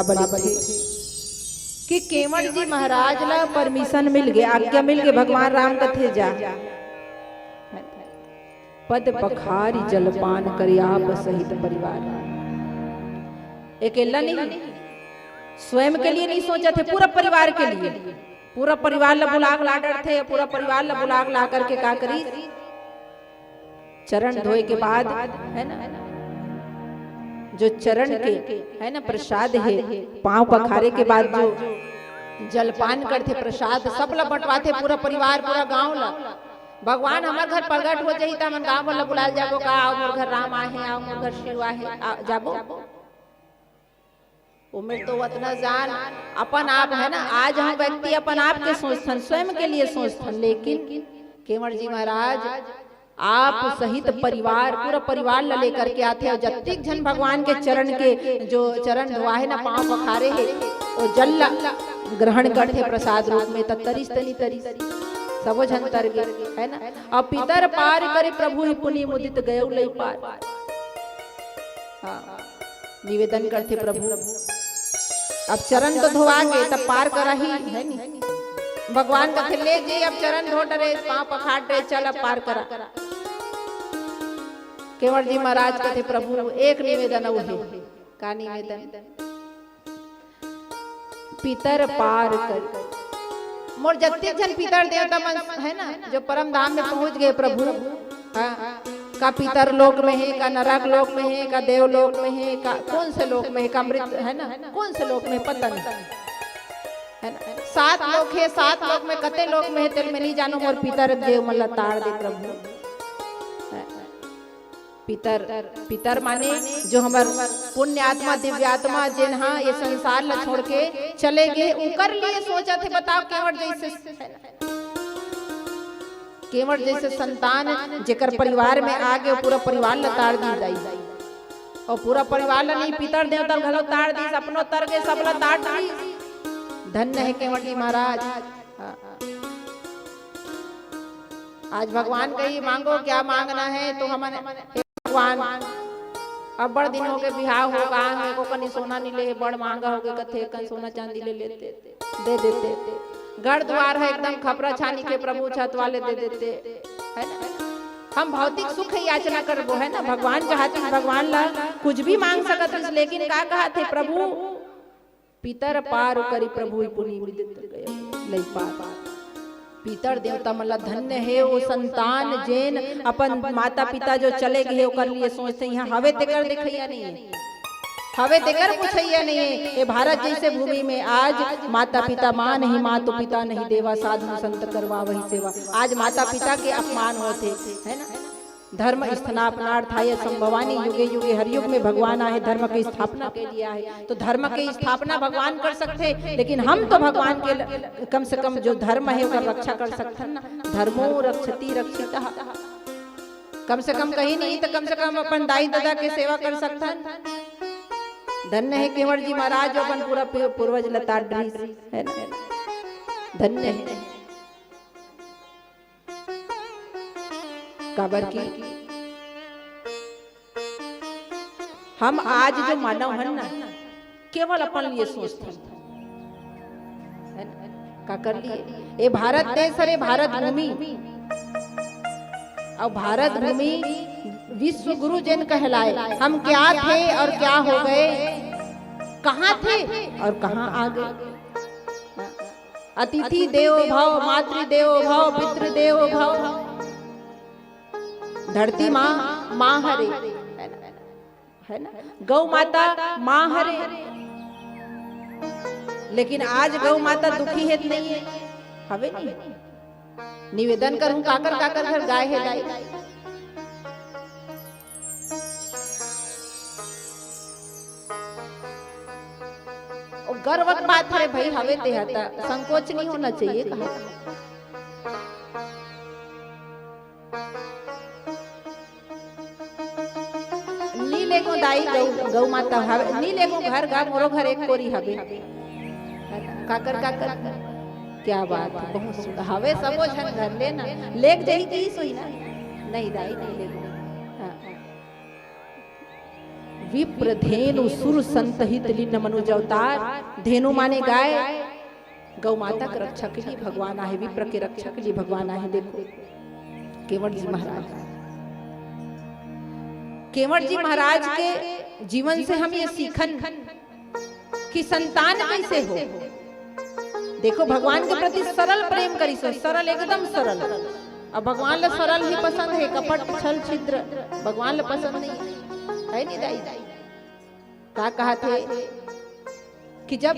बलिथे कि केवट जी महाराज ला परमिशन मिल गे, आज्ञा मिल गे, भगवान राम कथे जा। पद पखारी जलपान करी आप सहित परिवार। अकेला नहीं, स्वयं के लिए नहीं सोचथे, पूरा परिवार के लिए। पूरा परिवार ला बुला के ला डरथे, पूरा परिवार ला बुला के ला करके का करी? चरण धोए के बाद, है ना, जो चरण के, है ना, प्रसाद हे, पांव पखारे के बाद जो जलपान करथे, प्रसाद सब ला बंटवाथे, पूरा परिवार, पूरा गांव ला। भगवान हमर घर प्रगट हो जाही त हमन गांव भर ला बुलाए ल जाबो का, "आओ मोर घर राम आहे, आओ मोर घर शिव आहे", आ, जाबो? ओमेर तो ओतना जान अपन आप, है ना, आज हम व्यक्ति अपन आप के सोचथन, स्वयं के लिए सोचथन, लेकिन केवट जी महाराज आप सहित परिवार, पूरा परिवार ला लेकर के आथे, अउ जतिक झन भगवान के चरण के, जो चरण धोवाहे ना, पांव पखारे हे, वो जल ला ग्रहण करथे प्रसाद रूप में, त तरिस तनी तरिस, सबो झन तर गे, है ना। अब पितर पार करे प्रभु ही पुनि मुदित गयो लई पार। हाँ, निवेदन करथे प्रभु। अब चरण तो धोवा गे, तब पार कराही, है नी? भगवान कथे, "ले जी, अब चरण धो डरे, पांव पखार डरे, चल अब पार करा।" केवट जी महाराज कथे, "प्रभु, एक निवेदन अउ हे।" का निवेदन? पितर पार कर। मोर जत्ते झन पितर देवता मन है ना, जो परम धाम में पहुंच गए प्रभु, हाँ, का पितर लोक में हे, का नरक लोक में हे, का देव लोक में हे, का कौन से लोक में हे, का अमृत है ना, कौन से लोक में, पता नहीं, है ना। सात लोक हे, सात लोक में कते लोक में हे, तेल में नहीं जानो, मोर पितर देव मन ला तार दे प्रभु। पितर, पितर माने जो हमर पुण्य आत्मा, दिव्य आत्मा, जेन हा ये संसार ला छोड़ के चले गे, उकर लिए सोचत हे। बताओ, केवट जैसे, केवट जैसे संतान जेकर परिवार में आ गे, पूरा परिवार ला तार दी दाई, अउ पूरा परिवार ला नहीं, पितर देवता घलो तार दी, अपनो तर गे, सब ला तार दी। धन्य हे केवट जी महाराज। हाँ। आज भगवान कही, "मांगो, क्या मांगना है?" तो हमन, "हे भगवान, अब्बड़ दिन हो गे, बिहाव हो गा हे, एको कनी सोना नी ले हे, बड़ महंगा हो गे," कथे, "कन सोना चांदी ले लेते, दे देते। घर दुआर हे एकदम खपरा छानी के, प्रभु छत वाले दे देते," है ना? हम भौतिक सुख याचना करबो, है ना? भगवान चाहती, भगवान ला कुछ भी मांग सकत हस, लेकिन का कहत हे प्रभु? पितर पार करी प्रभु पुनि मुदित गयो लई पार। पितर देवता मन ला धन्य हे वो संतान, जेन अपन माता पिता जो चले गे हे, ओकर लिए सोचथे, यहाँ हवे तेकर देखैया नहीं हे, हवे तेकर पुछैया नहीं हे। ये भारत जैसे भूमि में आज माता पिता, माँ नहीं मातु पिता नहीं देवा, साधु संत करवावही सेवा। आज माता पिता के अपमान होथे, है ना? धर्म स्थापनार्थाय संभवानी युगे युगे, हर युग में भगवान आहे, धर्म के स्थापना के लिए आहे। तो धर्म के स्थापना भगवान कर सकथे, लेकिन हम तो भगवान के ल-, कम से कम जो धर्म हे, ओकर रक्षा कर सकथन ना। धर्मो रक्षति रक्षितः। कम से कम कहीं नहीं तो कम से कम अपन दाई ददा के सेवा कर सकथन। धन्य हे केवट जी महाराज, जो अपन पूरा पू-, पूर्वज ला तार डरिस, है ना? धन्य हे। काबर कि हम आज जो मानव हन ना, केवल अपन लिए सोचथन, है ना? काकर लिए? ए भारत देश हरे, भारत भूमि, अउ भारत भूमि विश्व गुरु जेन कहलाए। हम क्या थे और क्या हो गए, कहाँ थे और कहाँ आ गए। अतिथि देवो भव, मातृ देवो भव, पितृ देवो भव। धरती माँ, माँ हरे, है ना? गौ माता, माँ हरे। लेकिन आज गौ माता दुखी हे त नहीं हे, हवे नहीं? निवेदन करूँ, काकर काकर घर गाय हे दाई? ओ गर्व के बात हे भाई, हवे तेहा त संकोच नहीं होना चाहिए कहा। नी लेगो दाई गौ, गौ माता हवे, नी लेगो घर गा, मोरो घर एक कोरी हवे। काकर, काकर, क्या बात हे, बहुत सुंदर हवे, सबो झन घर लेना, लेग जही कही सोई ना, नहीं दाई, नहीं लेगो। हाँ। विप्र धेनु सुर संत हित लीन मनुज अवतार। धेनु माने गाय, गौ माता के रक्षा के लिए भगवान आहे, विप्र के रक्षा के लिए भगवान आहे। देखो केवट जी महाराज, केवट जी महाराज के जीवन से हम ये सीखन कि संतान कैसे हो। देखो भगवान के प्रति सरल प्रेम करिस हो, सरल, एकदम सरल। अब भगवान ला सरल ही पसंद है, कपट छल छिद्र भगवान ला पसंद नहीं है, है नहीं दाई? का कहा थे कि जब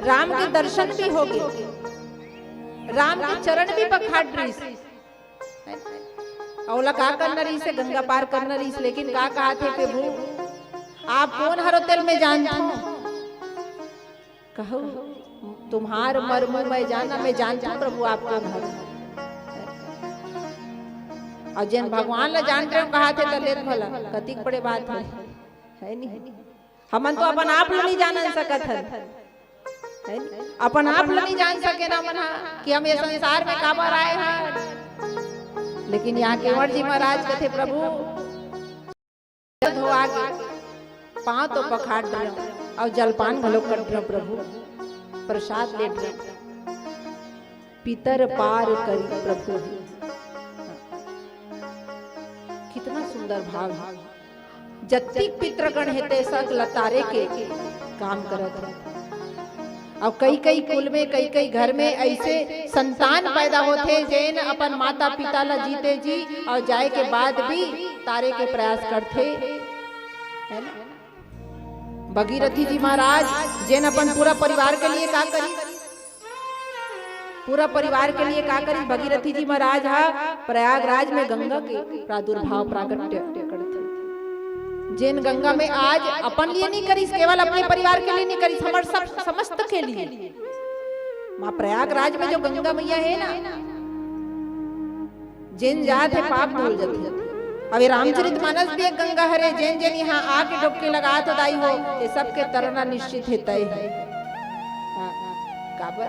राम के दर्शन भी हो गए, राम के चरण भी पखार रहीस, अउ ओला का करना रहीस, गंगा पार करना रहीस, लेकिन का कहा थे प्रभु, आप कोन हरो तेला मैं जानत हूँ। कहू, तुम्हार मर्म मैं जाना, मैं जानत हूँ प्रभु आप कोन हरो। अउ जेन भगवान ला जान रहे हो कहा थे त लेत भला, कतिक बड़े बात है, है नहीं? हमन तो अपन आप ला नहीं जान सकत हन, है नहीं? अपन आप ला नहीं जान सके ना मन हा कि हम ये संसार में काबर आए हन। लेकिन यहाँ केवट जी महाराज कथे, प्रभु धोआ के पाँव तो पखार रहे हो अउ जलपान घलो कर रहे हो प्रभु, प्रसाद ले रहे हो। पितर पार करी प्रभु हे। कितना सुंदर भाव है। जत्तिक पितृगण हे ते सक लतारे के काम करत हे। अउ कई कई कुल में, कई कई घर में ऐसे संतान पैदा होथे जेन अपन माता पिता ला जीते जी अउ जाए के बाद भी तारे के प्रयास करथे, है ना? भगीरथी जी महाराज जेन अपन पूरा परिवार के लिए का करी, पूरा परिवार के लिए का करी? भगीरथी जी महाराज हा प्रयागराज में गंगा के प्रादुर्भाव प्रागट्य करथे। जेन गंगा में आज अपन लिए नहीं करिस, केवल अपने परिवार के लिए नहीं करिस, हमर सब समस्त के लिए। माँ प्रयागराज में जो गंगा मैया है ना, जेन जात हे पाप धुल जथे। अब ये रामचरित मानस भी एक गंगा हरे, जेन जेन यहाँ आके डुबकी लगात हो दाई हो, ये सबके तरना निश्चित हे, तय हे। हाँ, काबर?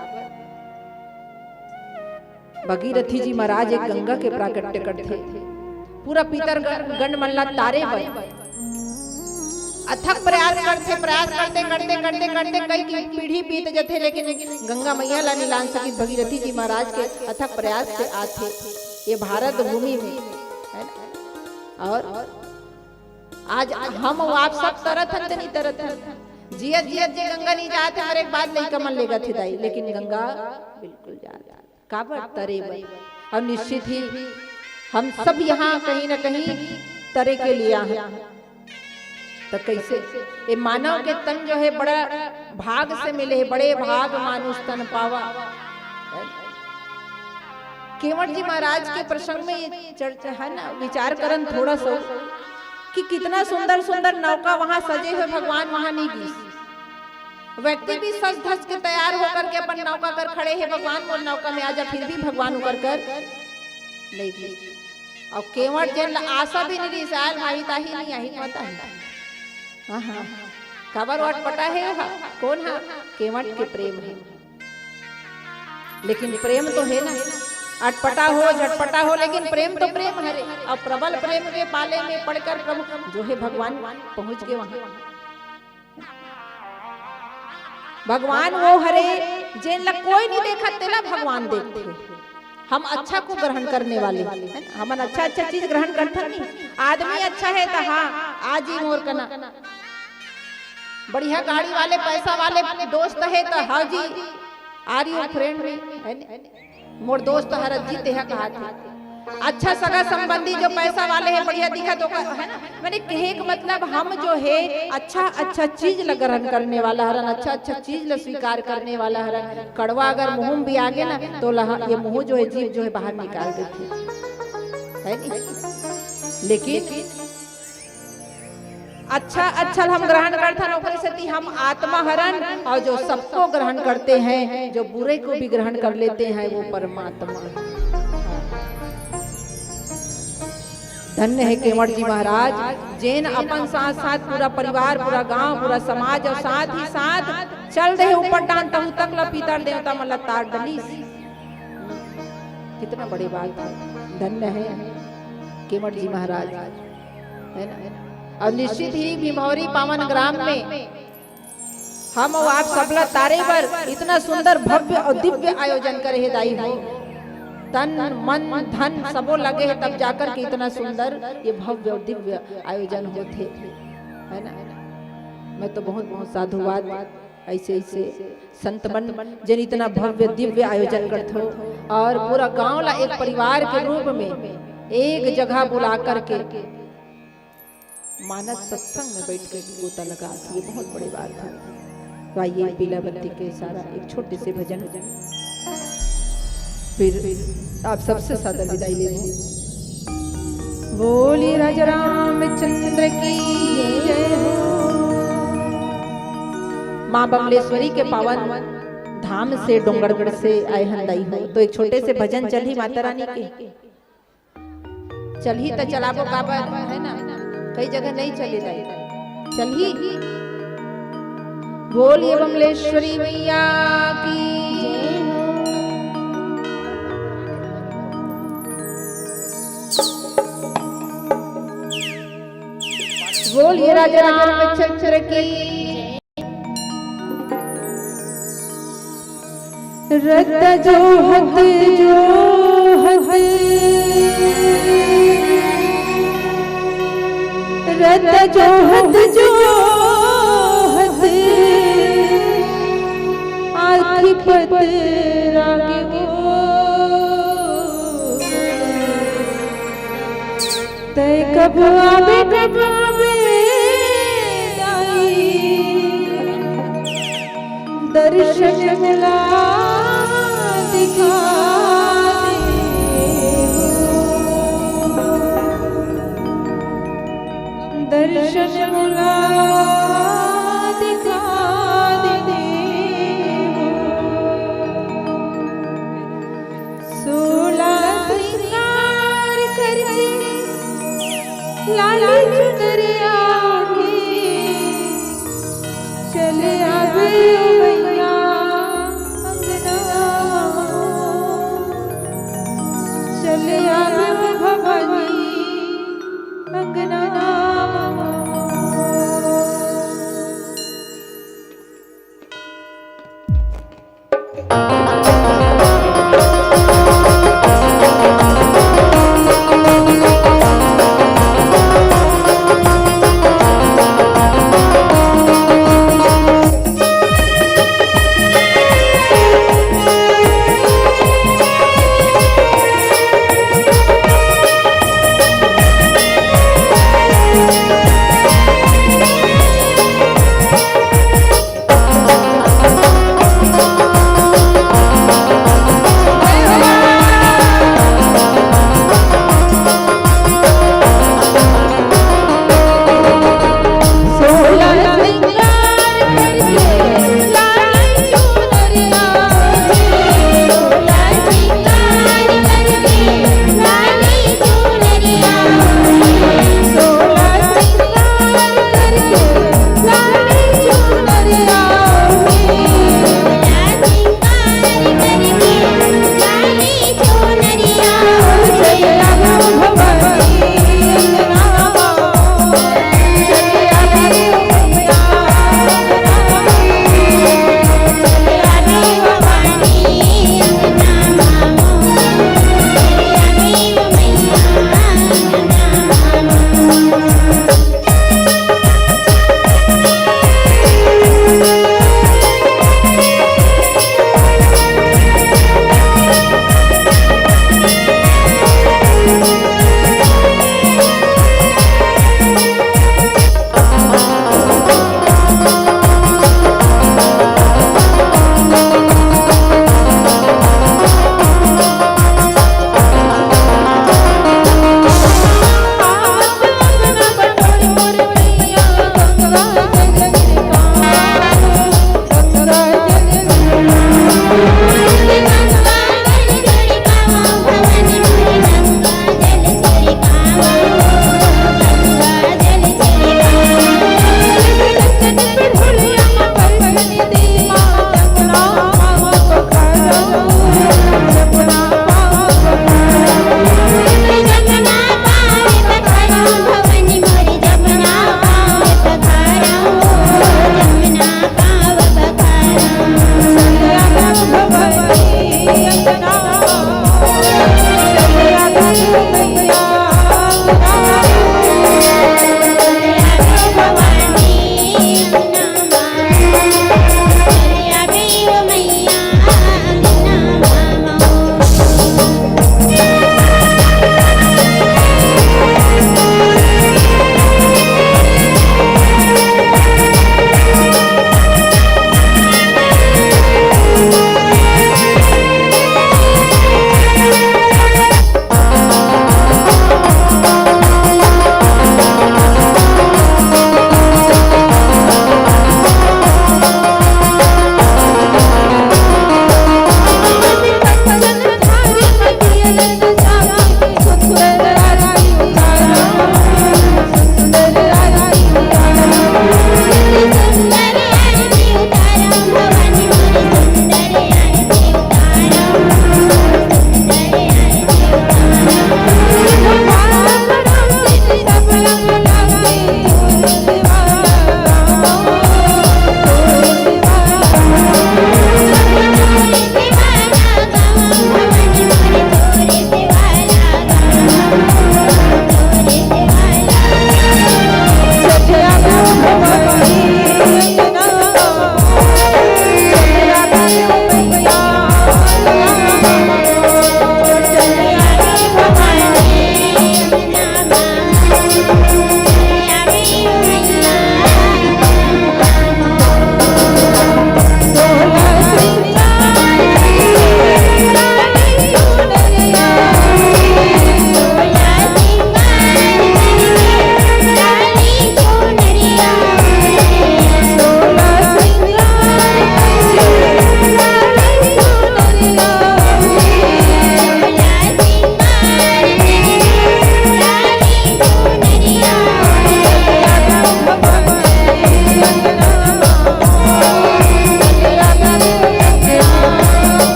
भगीरथी जी महाराज एक गंगा के प्राकट्य करथे, पूरा पितर ग-, गण मन ला तारे बर अथक प्रयास करथे, प्रयास करते, करते, करते, करते कई पीढ़ी बीत जथे, लेकिन गंगा मैया ला नहीं लान सकिस। भगीरथी जी महाराज के अथक प्रयास से आथे ये भारत भूमि में, है ना? और आज हम अउ आप सब तरत हन त नहीं तरत हन? जियत जियत जे गंगा नहीं जात हे, मरे के बाद लइका मन लेगत हे दाई, लेकिन गंगा बिल्कुल जात हे। काबर? तरे बर। अउ निश्चित ही हम सब यहाँ कहीं ना कहीं तरे के लिए आए हैं। तो कैसे ये मानव के तन जो है बड़ा भाग से मिले है, बड़े भाग मानुष तन पावा। केवट जी महाराज के प्रसंग में ये चर्चा है ना, विचार करन थोड़ा सा कि कितना सुंदर सुंदर नौका वहां सजे हुए, भगवान वहां नहीं गिस। व्यक्ति भी सज धज के तैयार होकर के अपन नौका कर खड़े हे, भगवान मोर नौका में आजा, फिर भी भगवान उकर कर नहीं गिस। अउ केवट जेन ला आशा भी नहीं रहिस, आयल माही ताही नहीं आही, पता है। हाँ, हाँ। काबर वो अटपटा हे, हा? कोन हा? केवट के प्रेम हे। लेकिन प्रेम तो हे ना, अटपटा हो, झटपटा हो, लेकिन प्रेम तो प्रेम हरे। अउ प्रबल प्रेम के पाले में पड़कर प्रभु जो हे भगवान पहुंच गे वहां। भगवान वो हरे जेन ला कोई नहीं देखत, तेला भगवान देखथे। हम अच्छा को ग्रहण करने वाले, है ना? हमन अच्छा अच्छा चीज ग्रहण करथन नहीं। आदमी अच्छा हे त हाँ, आ जी मोर कना। बढ़िया गाड़ी वाले, पैसा वाले दोस्त हे त हाँ जी, आ रही हूँ फ्रेंड में, है ना? मोर दोस्त हर जी तेहा कहा थे। अच्छा सगा संबंधी जो पैसा वाले हे, बढ़िया दिखत ओकर, है ना? मैंने कहे के मतलब हम जो हे अच्छा अच्छा चीज ला ग्रहण करने वाला हरन, अच्छा अच्छा चीज ला स्वीकार करने वाला हरन। कड़वा अगर मुंह में भी आ गे ना तो लहा, ये मुंह जो है, जीभ जो है बाहर निकाल देथे, है नहीं? लेकिन अच्छा अच्छा हम ग्रहण करथन, ओकरे सेती हम आत्मा हरन, और जो सबको ग्रहण करते हैं, जो बुरे को भी ग्रहण कर लेते हैं, वो परमात्मा है। धन्य है केवट जी महाराज, जेन अपन साथ साथ पूरा परिवार, पूरा गांव, पूरा समाज और साथ ही साथ चल दे ऊपर डांड तहु तक ला पितर देवता मन ला तार डलिस। कितना बड़ी बात है, धन्य है केवट जी महाराज, है ना? अउ निश्चित ही भीमभौरी पावन ग्राम में हम अउ आप सबला तारे बर इतना सुंदर भव्य अउ दिव्य आयोजन करे हे दाई हो। तन मन धन सबो लगे हे, तब जाकर के इतना सुंदर ये भव्य अउ दिव्य आयोजन होथे, है ना? मैं तो बहुत बहुत साधुवाद, ऐसे ऐसे संत मन जेन इतना भव्य दिव्य आयोजन करथो अउ पूरा गांव ला एक परिवार के रूप में एक जगह बुला करके मानस सत्संग में बैठ के गोता लगा, ये बहुत बड़ी बात है। तो आइए, पीला बत्ती के सारा एक छोटे से भजन, फिर आप सबसे सादर विदाई लेबो। बोली राजा रामचंद्र की जय हो। माँ बमलेश्वरी के पावन धाम से, डोंगरगढ़ से आए हन दाई हो, तो एक छोटे से भजन चलही माता रानी के। चलही त चलाबो, काबर, है ना, कई जगह नहीं चले दाई। चलही। बोलिए बमलेश्वरी मैया की जय हो। बोलिए राजा रामचंद्र की। रत जोहत जोहत, रत जोहत जोहत, आँखी पतरा गे वो। तै कब आबे, कब आबे दाई, दर्शन मोला दिखा दे, दर्शन मोला दिखा दे। सोला श्रृंगार करके लाली चुनरिया ओढ़े, चले आबे ओ मैया अंगना, चले आबे ओ भवानी अंगना।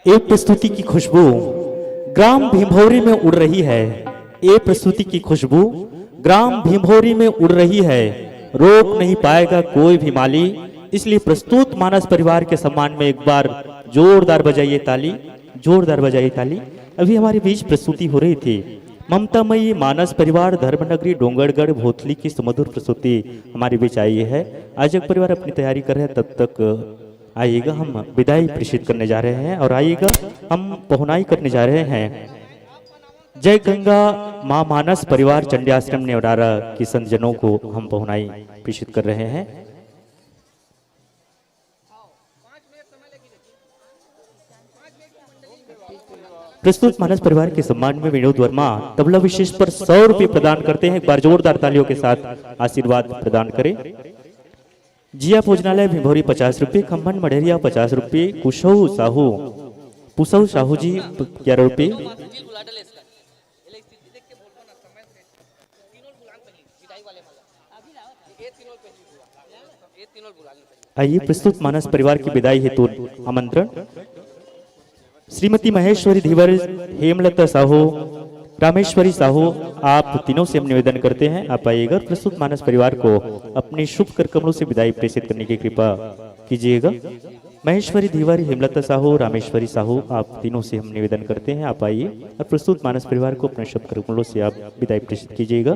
ए प्रस्तुति की खुशबू ग्राम भीमभौरी में उड़ रही है। ए प्रस्तुति की खुशबू ग्राम भीमभौरी में उड़ रही है। रोक नहीं पाएगा कोई भी माली। इसलिए प्रस्तुत मानस परिवार के सम्मान में एक बार जोरदार बजाइए ताली, जोरदार बजाइए ताली। अभी हमारे बीच प्रस्तुति हो रही थी ममतामयी मानस परिवार धर्मनगरी डोंगरगढ़ भोथली की सुमधुर प्रस्तुति हमारे बीच आई है। आयोजक परिवार अपनी तैयारी कर रहे हैं, तब तक आइएगा, हम विदाई प्रेषित करने जा रहे हैं। और आइएगा, हम पहुनाई करने जा रहे हैं। जय गंगा माँ मानस परिवार चंडी आश्रम नेवरारा के संतजनों को हम पहुनाई प्रेषित कर रहे हैं। प्रस्तुत मानस परिवार के सम्मान में विनोद वर्मा तबला विशेष पर सौ रुपये प्रदान करते हैं। एक बार जोरदार तालियों के साथ आशीर्वाद प्रदान करें। जिया भोजनालय भिभौरी पचास रुपये, खम्मन मढ़ेरिया पचास रुपये, कुशऊ साहू, पुसऊ साहू जी ग्यारह रुपये। आइए, प्रस्तुत मानस परिवार की विदाई हेतु आमंत्रण। श्रीमती महेश्वरी धीवर, हेमलता साहू, रामेश्वरी साहू, आप तीनों से हम निवेदन करते हैं, आप आइएगा और प्रस्तुत मानस परिवार को अपने शुभ कर कमलों से विदाई प्रेषित करने की कृपा कीजिएगा। महेश्वरी धीवर, हेमलता साहू, रामेश्वरी साहू, आप तीनों से हम निवेदन करते हैं, आप आइए और प्रस्तुत मानस परिवार को अपने शुभ कर कमलों से आप विदाई प्रेषित कीजिएगा।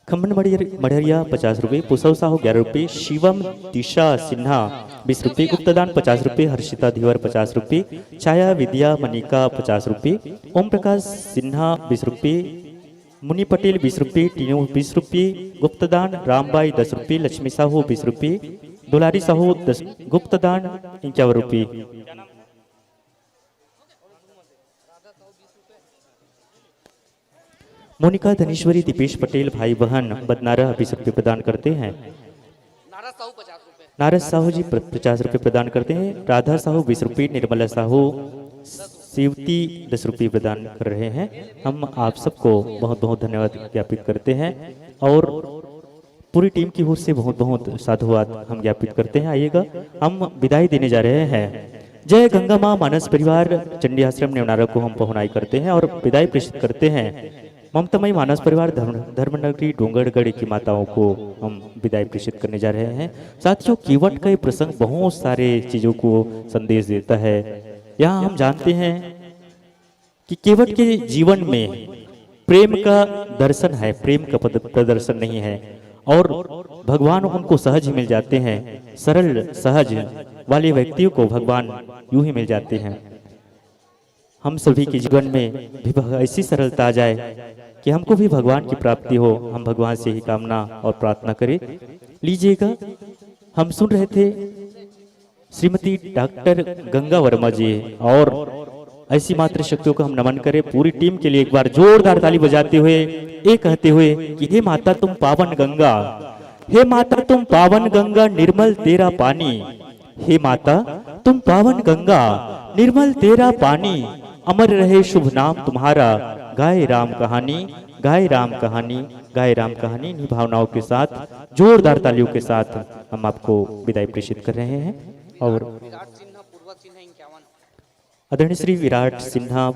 खम्मन मढ़ियर-, मढ़रिया पचास रुपये, पुसव साहू ग्यारह रुपये, शिवम दिशा सिन्हा बीस रुपये, गुप्तदान पचास रुपये, हर्षिता धीवर पचास रुपये, छाया विद्या मनिका पचास रुपये, ओम प्रकाश सिन्हा बीस रुपये, मुनि पटेल बीस रुपये, टीनू बीस रुपये, गुप्तदान रामबाई दस रुपये, लक्ष्मी साहू बीस रुपये, दुलारी साहू दस, गुप्तदान इक्यावन रुपये। मोनिका, धनेश्वरी, दीपेश पटेल, भाई बहन बदनारा बीस रुपये प्रदान करते हैं। नारद साहू जी प्र-, पचास रुपये प्रदान करते हैं। राधा साहू बीस रुपये, निर्मला साहू, सेवती दस रुपये प्रदान कर रहे हैं। हम आप सबको बहुत बहुत धन्यवाद ज्ञापित करते हैं और पूरी टीम की ओर से बहुत बहुत साधुवाद हम ज्ञापित करते हैं। आइएगा, हम विदाई देने जा रहे हैं। जय गंगा माँ मानस परिवार चंडी आश्रम नेवनारा को हम पहुनाई करते हैं और विदाई प्रेषित करते हैं। ममतामयी मानस परिवार धर्म, धर्मनगरी डोंगरगढ़ की माताओं को हम विदाई प्रेषित करने जा रहे हैं। साथियों, केवट का ये प्रसंग बहुत सारे चीज़ों को संदेश देता है। यहाँ हम जानते हैं कि केवट के जीवन में प्रेम का दर्शन है, प्रेम का पद-, प्रदर्शन नहीं है। और भगवान उनको सहज ही मिल जाते हैं, सरल सहज वाले व्यक्तियों को भगवान यूं ही मिल जाते हैं। हम सभी के जीवन में भी भग-, ऐसी सरलता आ जाए कि हमको भी भगवान की प्राप्ति हो, हम भगवान से ही कामना और प्रार्थना करें। लीजिएगा, हम सुन रहे थे श्रीमती डॉक्टर गंगा वर्मा जी और ऐसी मातृशक्तियों को हम नमन करें। पूरी टीम के लिए एक बार जोरदार ताली बजाते हुए ये कहते हुए कि हे माता तुम पावन गंगा, हे माता तुम पावन गंगा, निर्मल तेरा पानी, हे माता तुम पावन गंगा, निर्मल तेरा पानी, अमर रहे शुभ नाम तुम्हारा, गाए राम कहानी, गाए राम कहानी, गाए राम कहानी। इन्हीं भावनाओं के साथ जोरदार तालियों के साथ हम आपको विदाई प्रेषित कर रहे हैं। और आदरणीय श्री विराट सिन्हा,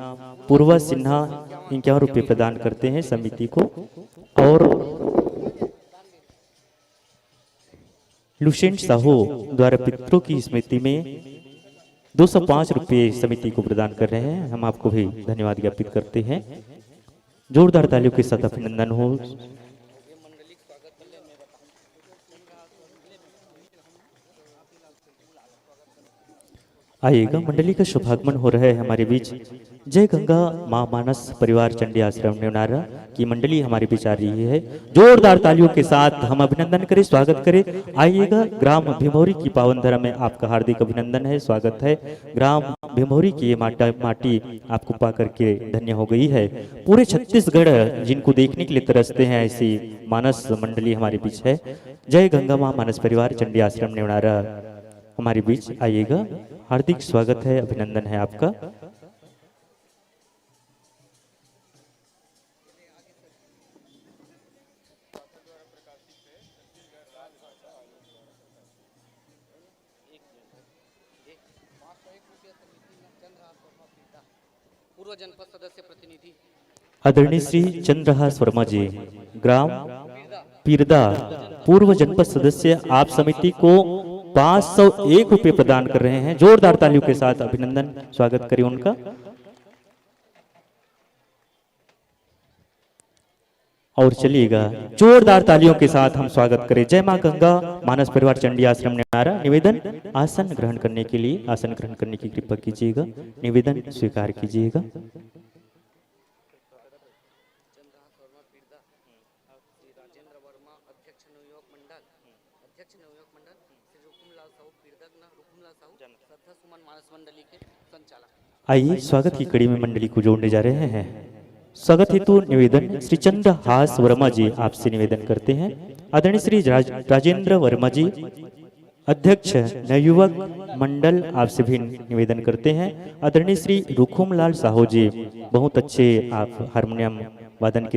पूर्वा सिन्हा इक्यावन रुपये प्रदान करते हैं समिति को। और लुसेंट साहू द्वारा पितरों की स्मृति में दो सौ पाँच रुपये समिति को प्रदान कर रहे हैं। हम आपको भी धन्यवाद ज्ञापित करते हैं। जोरदार तालियों के साथ अभिनंदन हो। आइएगा, मंडली का शुभागमन हो रहा है हमारे बीच। जय गंगा माँ मानस परिवार चंडी आश्रम नेवनारा की मंडली हमारे बीच आ रही है। जोरदार तालियों के साथ हम अभिनंदन करें, स्वागत करें। आइएगा, ग्राम भिमौरी की पावन धरा में आपका हार्दिक अभिनंदन है, स्वागत है। ग्राम भिमौरी की ये माटा, माटी आपको पा करके धन्य हो गई है। पूरे छत्तीसगढ़ जिनको देखने के लिए तरसते हैं, ऐसी मानस मंडली हमारे बीच है। जय गंगा माँ मानस परिवार चंडी आश्रम नेवनारा हमारे बीच आइएगा, हार्दिक स्वागत है, अभिनंदन है आपका। पूर्व जनपद सदस्य प्रतिनिधि आदरणीय श्री चंद्रहास वर्मा जी, ग्राम पीरदा, पूर्व जनपद सदस्य, आप समिति को पाँच सौ एक रुपये प्रदान कर रहे हैं। जोरदार तालियों के साथ अभिनंदन, स्वागत करें उनका। और चलिएगा, जोरदार तालियों के साथ हम स्वागत करें जय माँ गंगा मानस परिवार चंडी आश्रम नेमारा। निवेदन, आसन ग्रहण करने के लिए, आसन ग्रहण करने की कृपा कीजिएगा, निवेदन स्वीकार कीजिएगा। चंद्रहास वर्मा पीरदा, श्री राजेंद्र वर्मा, अध्यक्ष नवयुवक मंडल, अध्यक्ष नवयुवक मंडल, श्री रुकुमलाल साहू पीरदा, रुकुमलाल साहू, श्रद्धा सुमन मानस मंडली के संचालक। आइए, स्वागत की कड़ी में मंडली को जोड़ने जा रहे हैं। स्वागत हेतु निवेदन, श्री चंद्रहास वर्मा जी, आपसे निवेदन करते हैं। आदरणीय श्री राज-, राजेंद्र वर्मा जी, अध्यक्ष नवयुवक मंडल, आपसे भी निवेदन करते हैं। आदरणीय श्री रुकुमलाल साहू जी, बहुत अच्छे आप हारमोनियम वादन के